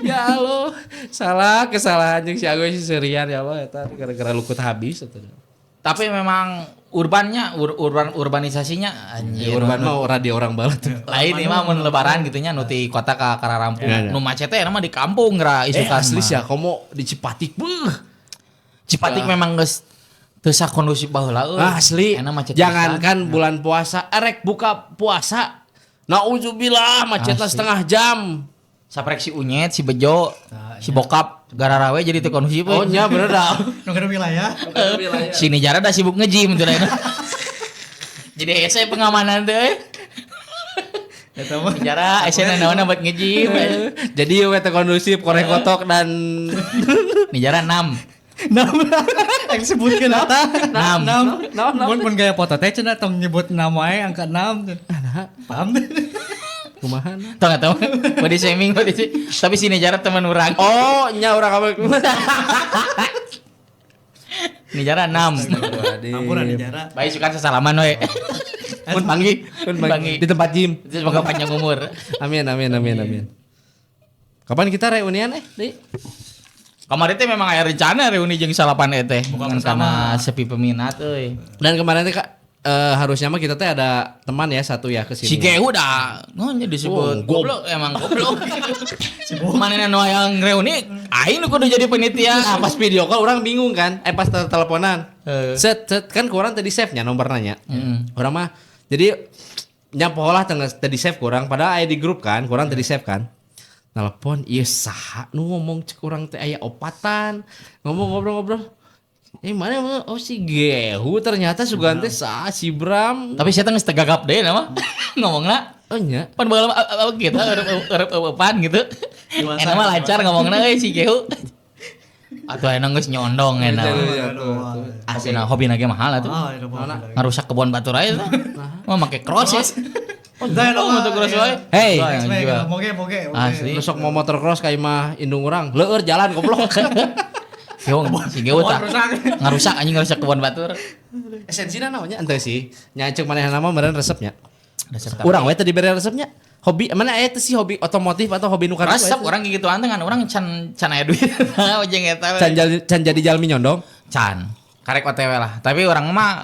Ya Allah, salah kesalahan jeung si Agoy si Serian ya Allah eta gara-gara lukut habis eta. Tapi memang urbannya urban urbanisasinya anjir. Ya, urban mah ora di orang balat. Lain ini mah mun lebaran gitu nya nu ti kota ka Kararampung. Ya, ya. Nu macet teh mah di kampung ra isukan Asli mah. sih ya komo di Cipatik beuh. Cipatik memang geus teu sakondusif baheula euy. Asli. Enak macet Jangankan bulan puasa, erek buka puasa Nauzubillah macetna setengah jam. Saprek si Unyet, si Bejo, si Bokap gararawe jadi teu kondusif. Oh nya bener dah. Nu kada wilayah. Si Nijara dah sibuk nge-gym tuh lain. Jadi hese pengamanan teh euy. Eta mah. Nijara hese naon buat nge-gym. Jadi we teu kondusif korek kotok dan Nijara 6. 6. Yang sebutkeun eta. 6. 6. Mun mun gaya foto teh cenah tong nyebut nama wae angka 6. Paham teh? kumaha? Tau enggak tahu. Body shaming, body shaming. Tapi si Nijara teman urang. Oh, nya urang kamu. Nijara 6. Ampun Nijara. Baik suka sesalaman we. Mun panggih, mun panggih di tempat gym. Semoga panjang umur. Amin amin amin amin. Kapan kita reunian Di? Kemarin teh memang aya rencana reuni jeung salapan teh. Bukan karena sepi peminat euy. Dan kemarin teh Kak harusnya mah kita teh ada teman ya satu ya kesini. Si Gehu dah, ngonya disebut Oh, goblok emang goblok. Manehna nu hayang reuni, aing nu kudu jadi panitia. Nah, pas video call orang bingung kan, pas teleponan. Set set kan kurang tadi save-nya nomor nanya. Orang mah jadi nyapoh lah tengah tadi save kurang padahal aya di grup kan, kurang tadi save kan. Telepon, ieu saha nu ngomong cek urang teh aya opatan, ngomong ngobrol-ngobrol. Mana oh si Gehu ternyata sugan teh saha si Bram. Tapi saya teh geus tegagap deui nama ngomongna. Oh nya. Pan baheula gitu eureub-eurepan gitu. Enak mah lancar ngomongna euy si Gehu. Atuh enak geus nyondong enak. Asina hobi ge mahal atuh. Ngarusak kebon batur aja teh. Mah make cross ya. Oh, motor cross wae. Hey, moge moge. Asli. Nu sok mau motor cross ka imah indung urang, leueur jalan goblok. Yo, si Gehu tah. Ngarusak anjing ngarusak kebon batur. Esensina naonnya ente sih. Nya ceuk manehna mah meureun resepnya. Resep Urang we teh dibere resepnya. Hobi mana aya teh sih hobi otomotif atau hobi nu kartu? Resep urang gituan teh ngan urang can can aya duit. Jeung eta we. Can jadi jalmi nyondong. Can. Karek OTW lah. Tapi urang mah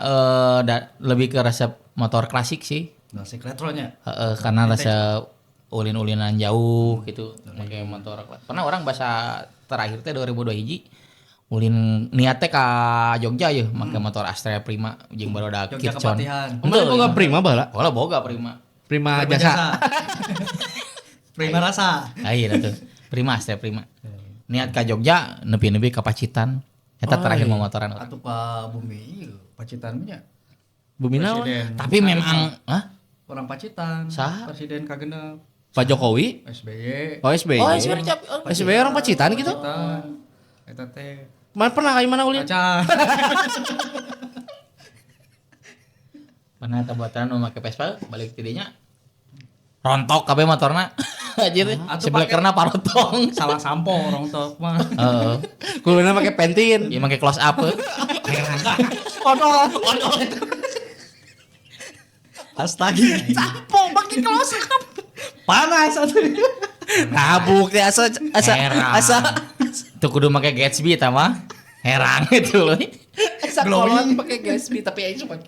lebih ke resep motor klasik sih. Klasik retronya. Karena resep ulin-ulinan jauh gitu make motor. Pernah orang bahasa terakhir teh 2002 hiji ulin niat teh ka Jogja yeuh make motor Astrea Prima jeung baroda Jogja Kircon. Mana boga Prima baheula? Bola boga Prima. Prima jasa. Prima rasa. Ayo atuh. Prima Astrea Prima. Niat ka Jogja nepi-nepi ka Pacitan. Eta terakhir momotoran urang. Atuh ka bumi Pacitan nya. Bumi naon? Tapi memang hah? Orang Pacitan. Saha? Presiden kagenep. Pak Jokowi? SBY. Oh SBY. Oh SBY. SBY orang Pacitan gitu. Pacitan. Eta teh. Mana pernah ka mana ulin? Acan. Pernah tabatan nu make Vespa balik tidinya rontok kabeh motorna. Anjir, sebelekerna parotong. Salah sampo rontok mah. Heeh. Kuluna make pentin. Ieu make close up. Odol. Odol. Astaga. Sampo make close up. Panas atuh. Nabuk teh asa asa asa tuh kudu make Gatsby eta mah. Herang itu loh. Asa kolot make Gatsby tapi aing suka.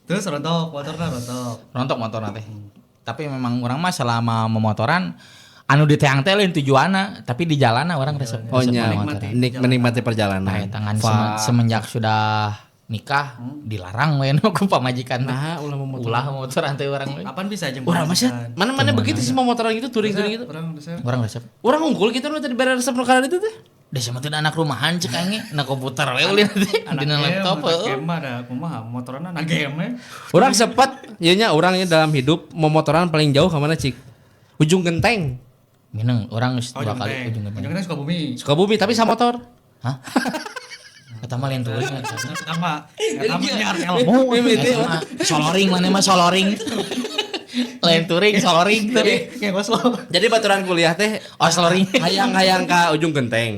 Terus rontok motorna rontok. Rontok motorna teh. Tapi memang orang mah selama memotoran anu di teang teh lain tujuanna, tapi di jalanna orang resep. Oh nya, menikmati perjalanan. Nah, tangan semenjak sudah nikah dilarang we ku pamajikan. Nah, ulah memotoran. Ulah memotoran teh urang we. Kapan bisa aja urang mah mana-mana begitu sih memotoran gitu touring-touring gitu. Urang resep. Urang unggul gitu nu tadi bare resep nu kana itu teh. Da sama teh anak rumahan cek aing na komputer we ulin teh dina laptop heueuh. Game mah da kumaha motorna na game we. Urang sempat ieu nya urangnya dalam hidup memotoran paling jauh ka mana cik? Ujung Genteng. Mineng urang geus dua kali Ujung Genteng. Ujung Genteng Sukabumi. Sukabumi tapi sama motor. Hah? Eta mah lain touring sama. Eta mah nyiar ilmu. Soloring mana mah soloring. Lain touring soloring teh. Jadi baturan kuliah teh oh soloring. Hayang-hayang ka Ujung Genteng.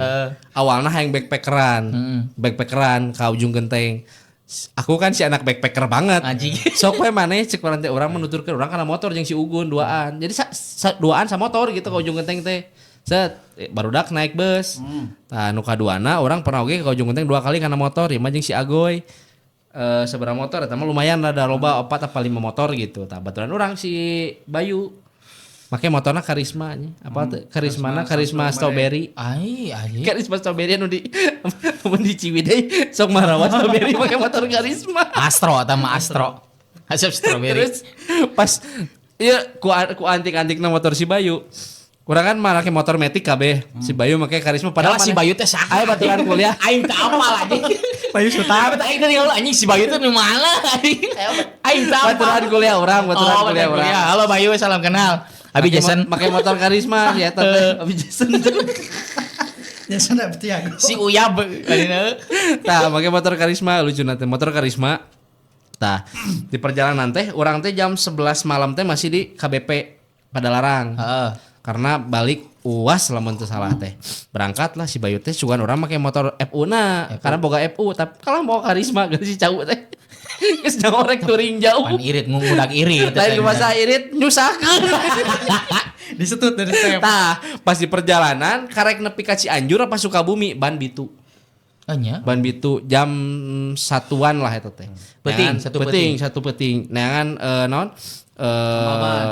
Awalna hayang backpackeran. Backpackeran ka Ujung Genteng. Aku kan si anak backpacker banget. Anjing. Sok we maneh cek urang teh urang menuturkeun urang kana motor jeung si Ugun duaan. Jadi duaan sama motor gitu ka Ujung Genteng teh. Set barudak naik bus. Tah nu kaduana urang pernah oge ka Ujung Genteng dua kali kana motor, ieu mah jeung si Agoy. Seberapa motor eta mah lumayan rada loba 4 apa 5 motor gitu. Tah baturan urang si Bayu. Make motorna Karisma nya. Apa teh? Karismana Karisma strawberry. Ai ai. Karisma strawberry anu di mun di Ciwidey sok marawa strawberry make motor Karisma. Astro eta mah Astro. Asep strawberry. Terus pas Iya, ku antik-antikna motor si Bayu. Urang kan make motor matic kabeh. Si Bayu make Karisma Padahal padahal si Bayu teh saha? Ayo baturan kuliah. Aing teu apal anjing. Bayu Suta. Tapi aing teh ningali anjing si Bayu teh nu mana anjing. Aing teu apal. Baturan kuliah urang, baturan Oh, kuliah urang. Halo Bayu, salam kenal. Abi Make Jason, make motor Karisma si eta teh. Abi Jason. Jason Tiago. si Uyab tadina. Tah, make motor Karisma lucu teh motor Karisma. Tah, di perjalanan teh urang teh jam 11 malam teh masih di KBP Padalarang. Heeh. Karena balik UAS lamun teu salah teh. Berangkatlah si Bayu teh sugan urang make motor FU na karena boga FU tapi kalah mau Karisma geus si cau teh. Geus ngorek touring jauh. Pan irit ngudak irit. Lain masa irit nyusahkeun. Disetut dari step. Tah, pas di perjalanan karek nepi ka Cianjur apa Sukabumi ban bitu. Oh nya. Ban bitu jam satuan lah eta teh. Peuting, Neangan- satu peuting, satu peuting. Neangan naon?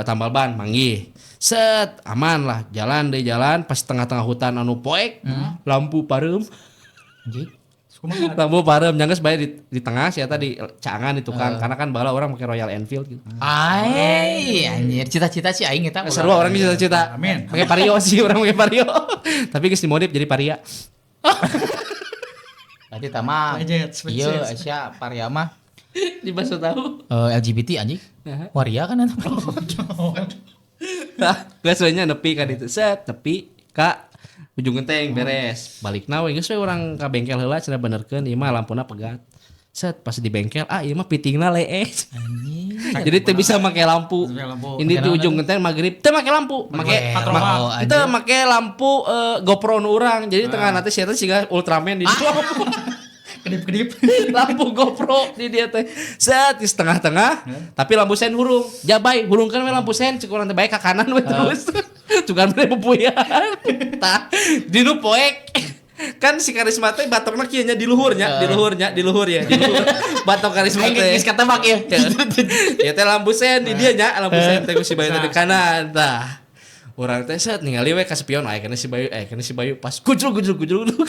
Tambal ban manggih. Set, aman lah, jalan deh jalan pas tengah-tengah hutan anu poek, lampu pareum. Anjing. Lampu pareum nyanggeus bae di tengah sih eta di caangan di tukang karena kan bala orang pakai Royal Enfield gitu. Ai, anjir cita-cita sih aing eta. Seru orang cita-cita. Amin. Pakai Vario sih orang pakai Vario. Tapi geus dimodif jadi Varia. Berarti tama. Legend, Iya, spesies. Asia Paria mah Di baso tahu. LGBT anjing. Waria kan eta. Nah, geus we nya nepi ka ditu. Set, nepi ka ujung genteng beres. Balikna we geus we urang ka bengkel heula cenah benerkeun ieu mah lampuna pegat. Set pas di bengkel, ah ieu mah pitingna lees. Jadi teu bisa make lampu. Make lampu. Ini di ujung genteng maghrib teu make lampu, make patroma. teu make lampu GoPro nu urang. Jadi tengah nanti si eta siga Ultraman di lampu. Kedip-kedip. Lampu GoPro di dia teh. Set di setengah-tengah, tapi lampu sen hurung. Jabai, hurungkeun we lampu sen cek urang teh bae ka kanan we terus. Cuman mere pupuyan. Tah, di nu poek. Kan si Karisma teh batokna kieu nya di luhurnya, di luhurnya, di luhur ya, di luhur. Batok Karisma Aing teh. geus katebak ieu. Ya teh lampu sen di dia nya, lampu sen teh ku si Bayu teh di kanan tah. Urang teh set ningali we ka spion, aya kana si Bayu, aya kana si Bayu pas gujrug gujrug gujrug.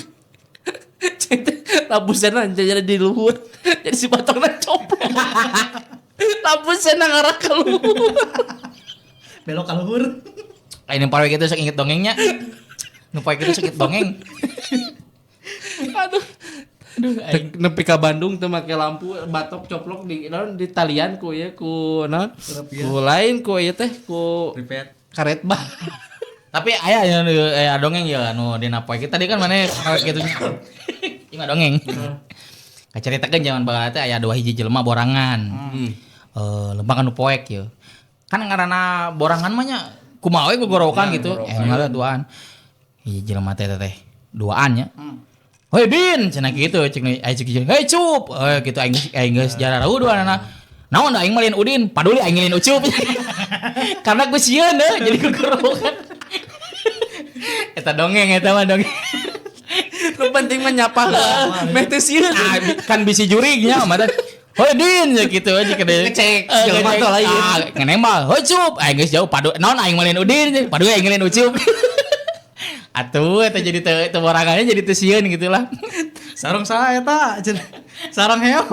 Ceng teh lampu sen jadi di luhur. Jadi si batokna coplok. Lampu sen ngarah ke luhur. Belok ka luhur. Aing nu poek itu sok inget dongengnya. Nu poek itu sok inget dongeng. Aduh. Aduh, aing. Nepi ka Bandung teu make lampu batok coplok di naon di talian ku ieu ku naon ku lain ku ieu teh ku Pripet. karet bah. Tapi aya aya aya dongeng ya anu dina poek tadi kan mana poek kitu nya. Ieu mah dongeng. Kacaritakeun zaman baheula teh aya dua hiji jelema borangan. Lembang anu poek ye. Kan ngaranna borangan mah nya kumaha we gogorowokan gitu. Ngalah duaan. Hiji jelema teh teh duaan nya. Hei Din, cenah kitu cek nu aya cek hiji, "Hei Cup." Eh gitu aing aing geus jararau duanana. Naon da aing mah lain Udin, paduli aing lain Ucup. Karena ku sieun deh jadi gogorowokan. Eta dongeng eta mah dongeng. Nu penting mah nyapa heula. Meh teu sieun. Ah, kan bisi jurignya mah teh. Hoi Din ya gitu aja kede. Ngecek, jelema ngecek. teh lain. Ah, ngenembal. Hoi Cup, aing geus jauh padu naon aing mah lain Udin, padu aing lain Ucup. Atuh eta jadi teu teu borangannya jadi teu sieun gitu lah. Sarung saha eta? Sarang heo.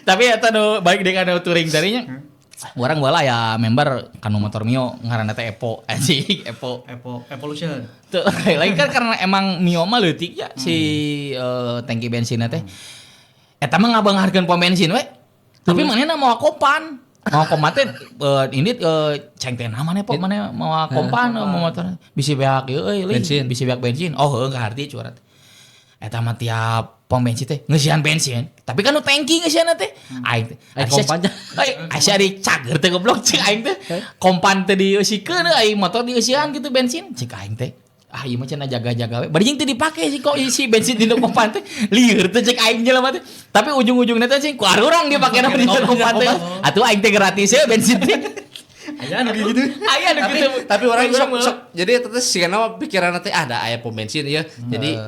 Tapi eta nu balik deui kana touring tadinya. Urang baheula ya member kanu motor Mio ngaranna teh Epo anjing Epo. Epo Evolution. Tuh, lagi kan karena emang Mio mah leutik ya si tangki bensinnya teh. Eta mah ngabangharkeun pom bensin we. Tapi manehna mawa kopan. Mawa kopan teh ini ceng teh nah maneh po maneh mawa kopan mawa motor. Bisi beak ieu euy leuy. Bensin. Bisi beak bensin. Oh heueuh kaharti curat. Eta mah tiap pom bensin teh ngeusian bensin. Tapi kan nu tangki ngeusianna teh. Aing teh. Aing kompan. Ai asa di cager teh goblok cek aing teh. Kompan teh dieusikeun aing motor dieusian gitu bensin cek aing teh. Ah ieu mah cenah jaga-jaga we. Bari jeung teu dipake sih kok isi bensin di kompan teh. Lieur teh cek aing jelema teh. Tapi ujung-ujungna teh cing ku arurang dipake na di kompan teh. Atuh aing teh gratis ya bensin teh. Aya anu gitu. Aya nu Tapi gitu. tapi orang sok sok jadi eta teh sigana mah pikiranna teh ada aya pom bensin ieu. Jadi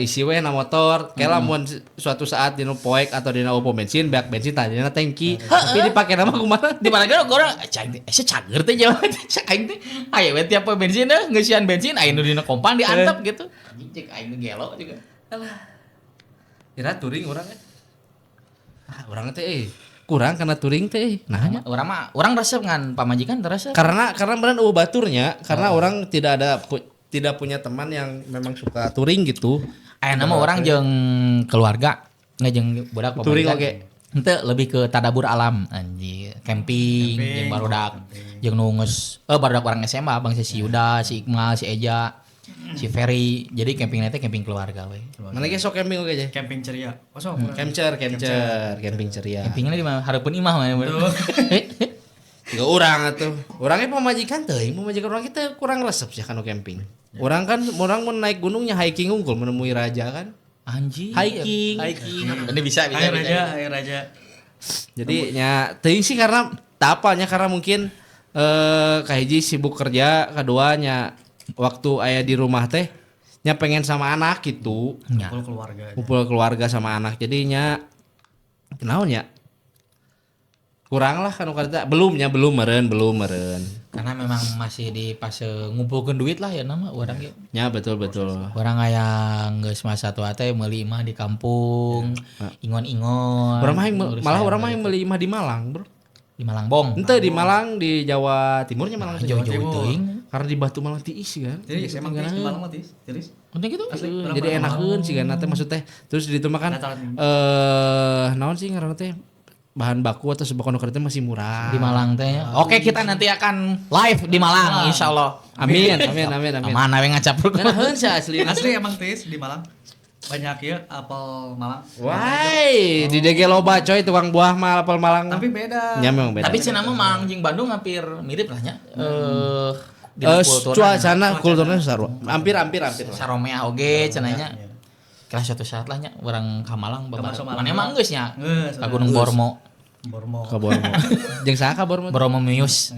isi we na motor. Kayak lamun suatu saat dina poek atau dina pom bensin, beak bensin tadina tangki. Tapi dipake nama kumaha? Di mana ge orang cai teh asa cager teh jelema teh cek aing teh. Aya we tiap pom bensin deh ngeusian bensin aya nu dina kompan diantep gitu. Anjing cek aing nu gelo juga. Kira touring urang eh. Ah, urang teh Kurang karena touring teh. Nah, Urang mah urang resep ngan pamajikan teu resep. Karena beneran euweuh baturnya, karena orang tidak punya teman yang memang suka touring gitu. Aya nama orang jeung keluarga nggak jeung budak pamajikan. Touring oge. Henteu, lebih ke tadabur alam anjir, camping, jeung barudak, jeung nu geus barudak orang SMA bangsa si Yuda, si Iqmal, si Eja, si Ferry. Jadi camping teh camping keluarga we. Mana ge sok camping oge, Jay? Camping ceria. Oh, sok. Camper, camping ceria. Campingnya di mana? Hareupeun imah mah. Tiga orang atuh. Orangnya pamajikan teuing, pamajikan orang kita kurang resep sih kanu camping. Orang kan orang mau naik gunungnya hiking unggul menemui raja kan. Anjir. Hiking. Hiking. Ini bisa. Ayo raja, ayo raja. Jadi nya teuing sih karena tak apalnya karena mungkin kahiji sibuk kerja, keduanya waktu aya di rumah teh nya pengen sama anak gitu. Nya. Kumpul keluarga. Kumpul keluarga sama anak. Jadinya kenaon nya? Kurang lah kanu karita belum meren. Karena memang masih di fase ngumpulkeun duit lah ya nama urang ge. Ya betul. Orang aya geus masa tua teh meuli imah di kampung, ingon-ingon. Urang mah malah urang mah yang meuli imah di Malang, Bro. Di Malang Bong. Henteu di Malang di Jawa Timurnya Malang teh. Jauh-jauh teuing. Karena di Batu Malang tiis kan. Jadi emang tiis di Malang mah tiis, tiis. Penting gitu. Jadi enakeun sih kan teh maksud teh. Terus di ditu mah kan naon sih ngaranna teh bahan baku atau sebuah kono masih murah. Di Malang teh. Oke, kita nanti akan live di Malang insyaallah. Amin. Mana we ngacapruk. Ngeunaheun sih asli. Asli emang tiis di Malang. Banyak ya apel Malang. Wah, di DG loba coy tukang buah mah apel Malang. Tapi beda. Ya memang beda. Tapi cenah mah Malang jeung Bandung hampir mirip lah nya. Cuacana kulturnya sarua. Hampir. Saromea oge cenah nya. Kelas suatu saat lah nya urang ka Malang babar. Mana emang geus nya? Ka Gunung Bormo. Ka Bormo. Jeung saha ka Bormo? Bormo Mius.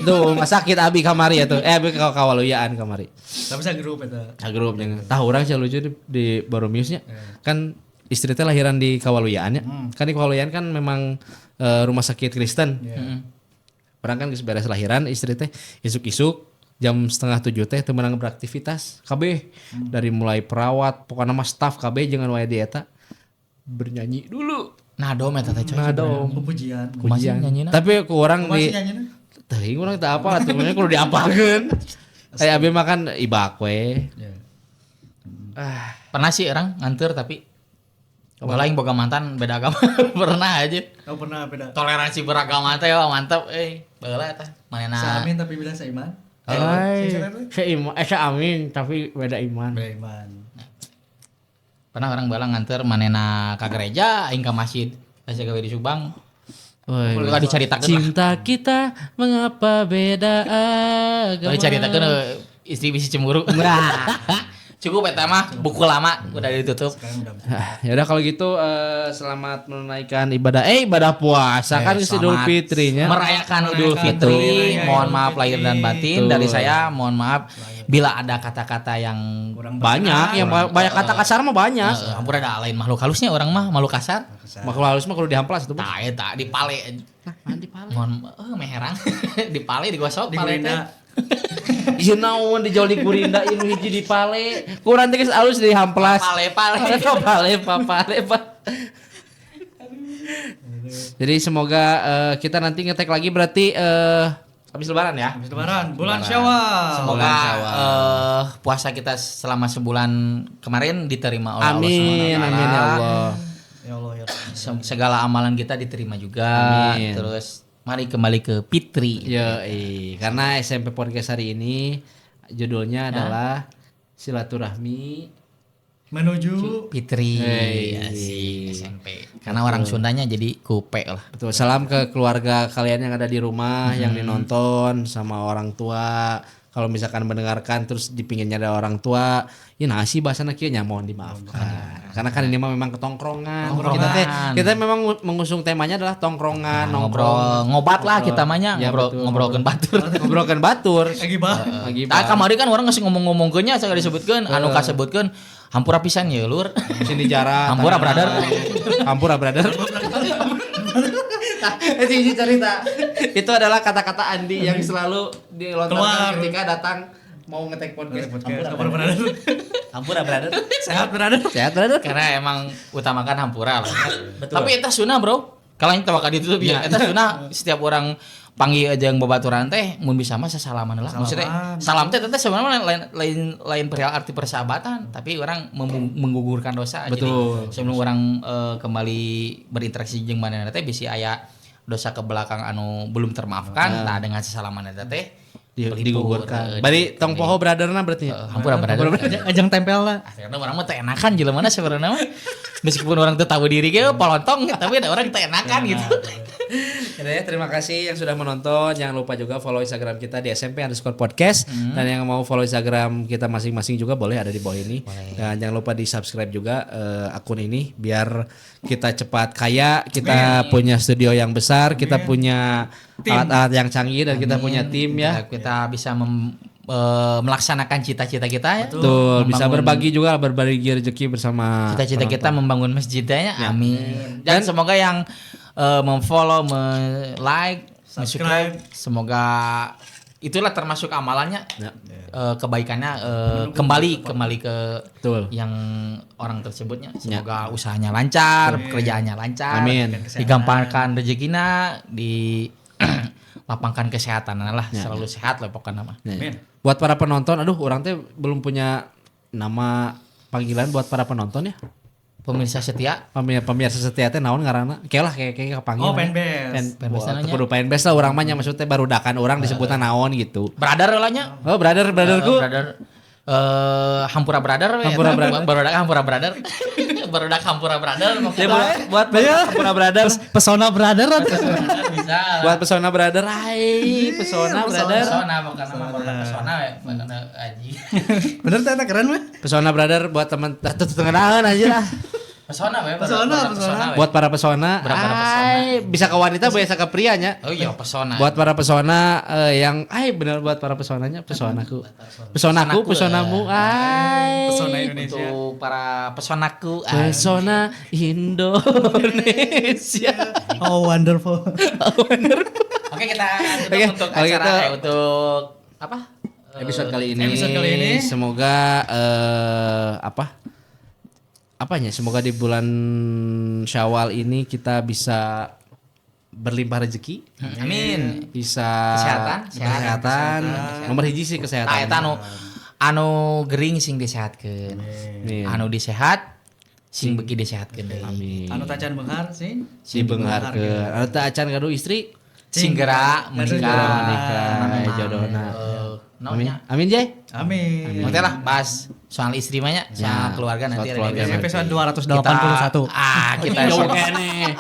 Tuh, sakit abi kamari atuh. Abi ka Kawaluyaan kamari. Tapi saya grup eta. Grup jeung tah urang sih lucu di Bormo Mius nya. Kan istri teh lahiran di Kawaluyaan nya. Kan di Kawaluyaan kan memang rumah sakit Kristen. Orang kan geus beres lahiran istri teh isuk-isuk jam 6:30 teh teu meunang beraktivitas kabeh dari mulai perawat pokokna mah staff kabeh jangan wae di eta bernyanyi dulu. Nah dom eta teh coy. Nah dom pujian. Pujian. Tapi ku urang di teuing urang teu apa atuh nya kudu diapalkeun. Aya abi makan ibak we. Pernah sih orang nganter tapi malah yang boga mantan beda agama. Pernah aja. Oh pernah beda. Toleransi beragama teh wah mantap euy. Baheula eta manehna. Saamin tapi beda seiman. Amin tapi beda iman. Beda iman. Pernah orang balang nganter manehna ka gereja aing ka masjid. Asa gawe di Subang. Kudu dicaritakeun. Cinta kita mengapa beda agama. Dicaritakeun istri bisi cemburu. Cukup eta mah buku lama udah ditutup. Ya udah kalau gitu selamat menunaikan ibadah ibadah puasa kan Idul Fitrinya. Merayakan Idul Fitri. Mohon maaf lahir dan batin. Dari saya mohon maaf bila ada kata-kata yang kurang banyak, yang banyak kata kasar mah banyak. Ampun ada lain makhluk halusnya orang mah makhluk kasar. Makhluk halus mah kalau dihamplas itu. Tah eta dipale. Nah, dipale. Mohon meherang dipale digosok pale teh. Ieu naon dijol di gurinda ieu nu hiji di pale. Kurang teh geus alus di hamplas. Pale. Jadi semoga kita nanti ngetek lagi berarti habis lebaran ya. Habis lebaran, bulan Syawal. Semoga puasa kita selama sebulan kemarin diterima oleh Allah Subhanahu wa taala. Amin ya Allah. Ya Allah ya. Segala amalan kita diterima juga. Amin. Terus mari kembali ke Fitri. Yoi, karena SMP Podcast hari ini judulnya adalah silaturahmi menuju Fitri. Asik, SMP. Karena orang Sundanya jadi kupe lah. Betul. Salam ke keluarga kalian yang ada di rumah, yang dinonton sama orang tua. Kalau misalkan mendengarkan terus di pinggirnya ada orang tua, ya nasi bahasana kieu nya mohon dimaafkan. Karena kan ini mah memang ketongkrongan. Kita memang mengusung temanya adalah tongkrongan, nongkrong, ngobat lah kita mah nya, ya, ngobrolkeun batur. Ngobrolkeun batur. Lagi bah. Tah kamari kan orang geus ngomong-ngomongkeun nya sagala disebutkeun, anu kasebutkeun hampura pisan ye lur. Sini jarak. Hampura brother. Hampura brother. Itu cerita. Itu adalah kata-kata Andi yang selalu dilontarkan ketika datang mau ngetek podcast. Hampura brother. Hampura brother. Sehat brother. Sehat brother. Karena emang utamakan hampura lah. Betul. Tapi eta sunah, Bro. Kalau yang tawak ditutup ya eta sunah setiap orang panggil aja yang babaturan teh mun bisa mah sesalaman lah. Maksudnya salam teh teh sebenarnya lain lain lain perihal arti persahabatan, tapi orang menggugurkan dosa. Betul. Jadi sebelum orang kembali berinteraksi jeung manehna teh bisi aya dosa ke belakang anu belum termaafkan, nah dengan sesalaman eta teh Digugurkan. Bari tong poho brotherna berarti. Hampura brother. Ajang tempel lah. Karena orang mah teu enakan jelema sebenarnya mah. Meskipun orang teu tahu diri ge polontong, tapi ada orang teu enakan gitu. Ya, terima kasih yang sudah menonton. Jangan lupa juga follow Instagram kita di SMP_podcast. Dan yang mau follow Instagram kita masing-masing juga boleh, ada di bawah ini. Boleh. Dan jangan lupa di subscribe juga akun ini biar kita cepat kaya, kita punya studio yang besar, kita punya alat-alat yang canggih dan kita punya tim ya. Kita bisa melaksanakan cita-cita kita ya. Betul, bisa Membangun berbagi juga, berbagi rezeki bersama cita-cita kita membangun masjidnya. Amin. Dan semoga yang memfollow, me-like, subscribe, semoga itulah termasuk amalannya. Ya. Kebaikannya kembali kembali ke Betul. yang orang tersebutnya. Semoga usahanya lancar, pekerjaannya lancar, Amin. Digampangkan rezekinya, di lapangkan kesehatan lah, selalu sehat lah pokoknya mah. Ya. Buat para penonton, aduh orang teh belum punya nama panggilan buat para penonton ya. Pemirsa setia, Pemirsa setia teh naon ngaranna? Kayak lah kayak kayak kepanggil. Oh, fanbase. Fanbase Wah, nanya. kudu fanbase lah urang mah nya, maksudnya barudakan urang disebutna naon gitu. Brother lah nya. Oh, brother, brotherku. Brother. Hampura brother we. Hampura brother. Barudak hampura brother. Barudak hampura brother. Ya, buat buat Hampura brother, Pesona brother atau? Bisa. Buat pesona brother, hai, pesona brother. Pesona bukan nama barudak pesona we, bukan aji. Bener teh eta keren mah. Pesona brother buat teman tuh tengenaan aja lah. Pesona we, Pesona, barudak pesona. we. Buat para pesona, Buat para pesona. hai, bisa ke wanita, bisa ke prianya. Oh iya, pesona. Buat para pesona yang ay bener buat para pesonanya, pesonaku. Pesonaku, pesonamu, ay. Pesona Indonesia. Untuk para pesonaku. Ay. Pesona Indonesia. Oh wonderful. Oke, kita tutup Oke, untuk kalau acara gitu- untuk apa? Episode kali ini. Episode kali ini. Semoga apa? Apanya? Semoga di bulan Syawal ini kita bisa berlimpah rezeki, Amin. bisa Kesehatan, sehat. kesehatan. Nomor hiji sih kesehatan. Tah eta anu anu gering sing disehatkeun. Amin. Anu disehat sing beuki disehatkeun deui. Amin. Anu tacan beunghar sih. Si beungharkeun. Anu teu acan gaduh istri, Sing geura menikah. segera menikah, jodohna. Naon Amin. nya? Amin, Jay. Amin. Nanti lah bahas soal istri mah nya, soal Ya, keluarga nanti soal ada keluarga di nanti. Episode 281. Kita, ah, kita Jauh sharing, keneh.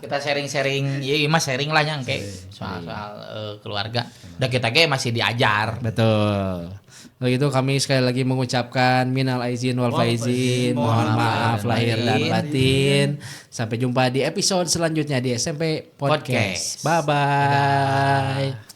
kita sharing-sharing, ya iya mah sharing lah nya engke soal-soal keluarga. Udah kita ge masih diajar. Betul. Kalau gitu kami sekali lagi mengucapkan minal aizin wal faizin, mohon maaf lahir dan batin. Sampai jumpa di episode selanjutnya di SMP Podcast. Podcast. Bye bye.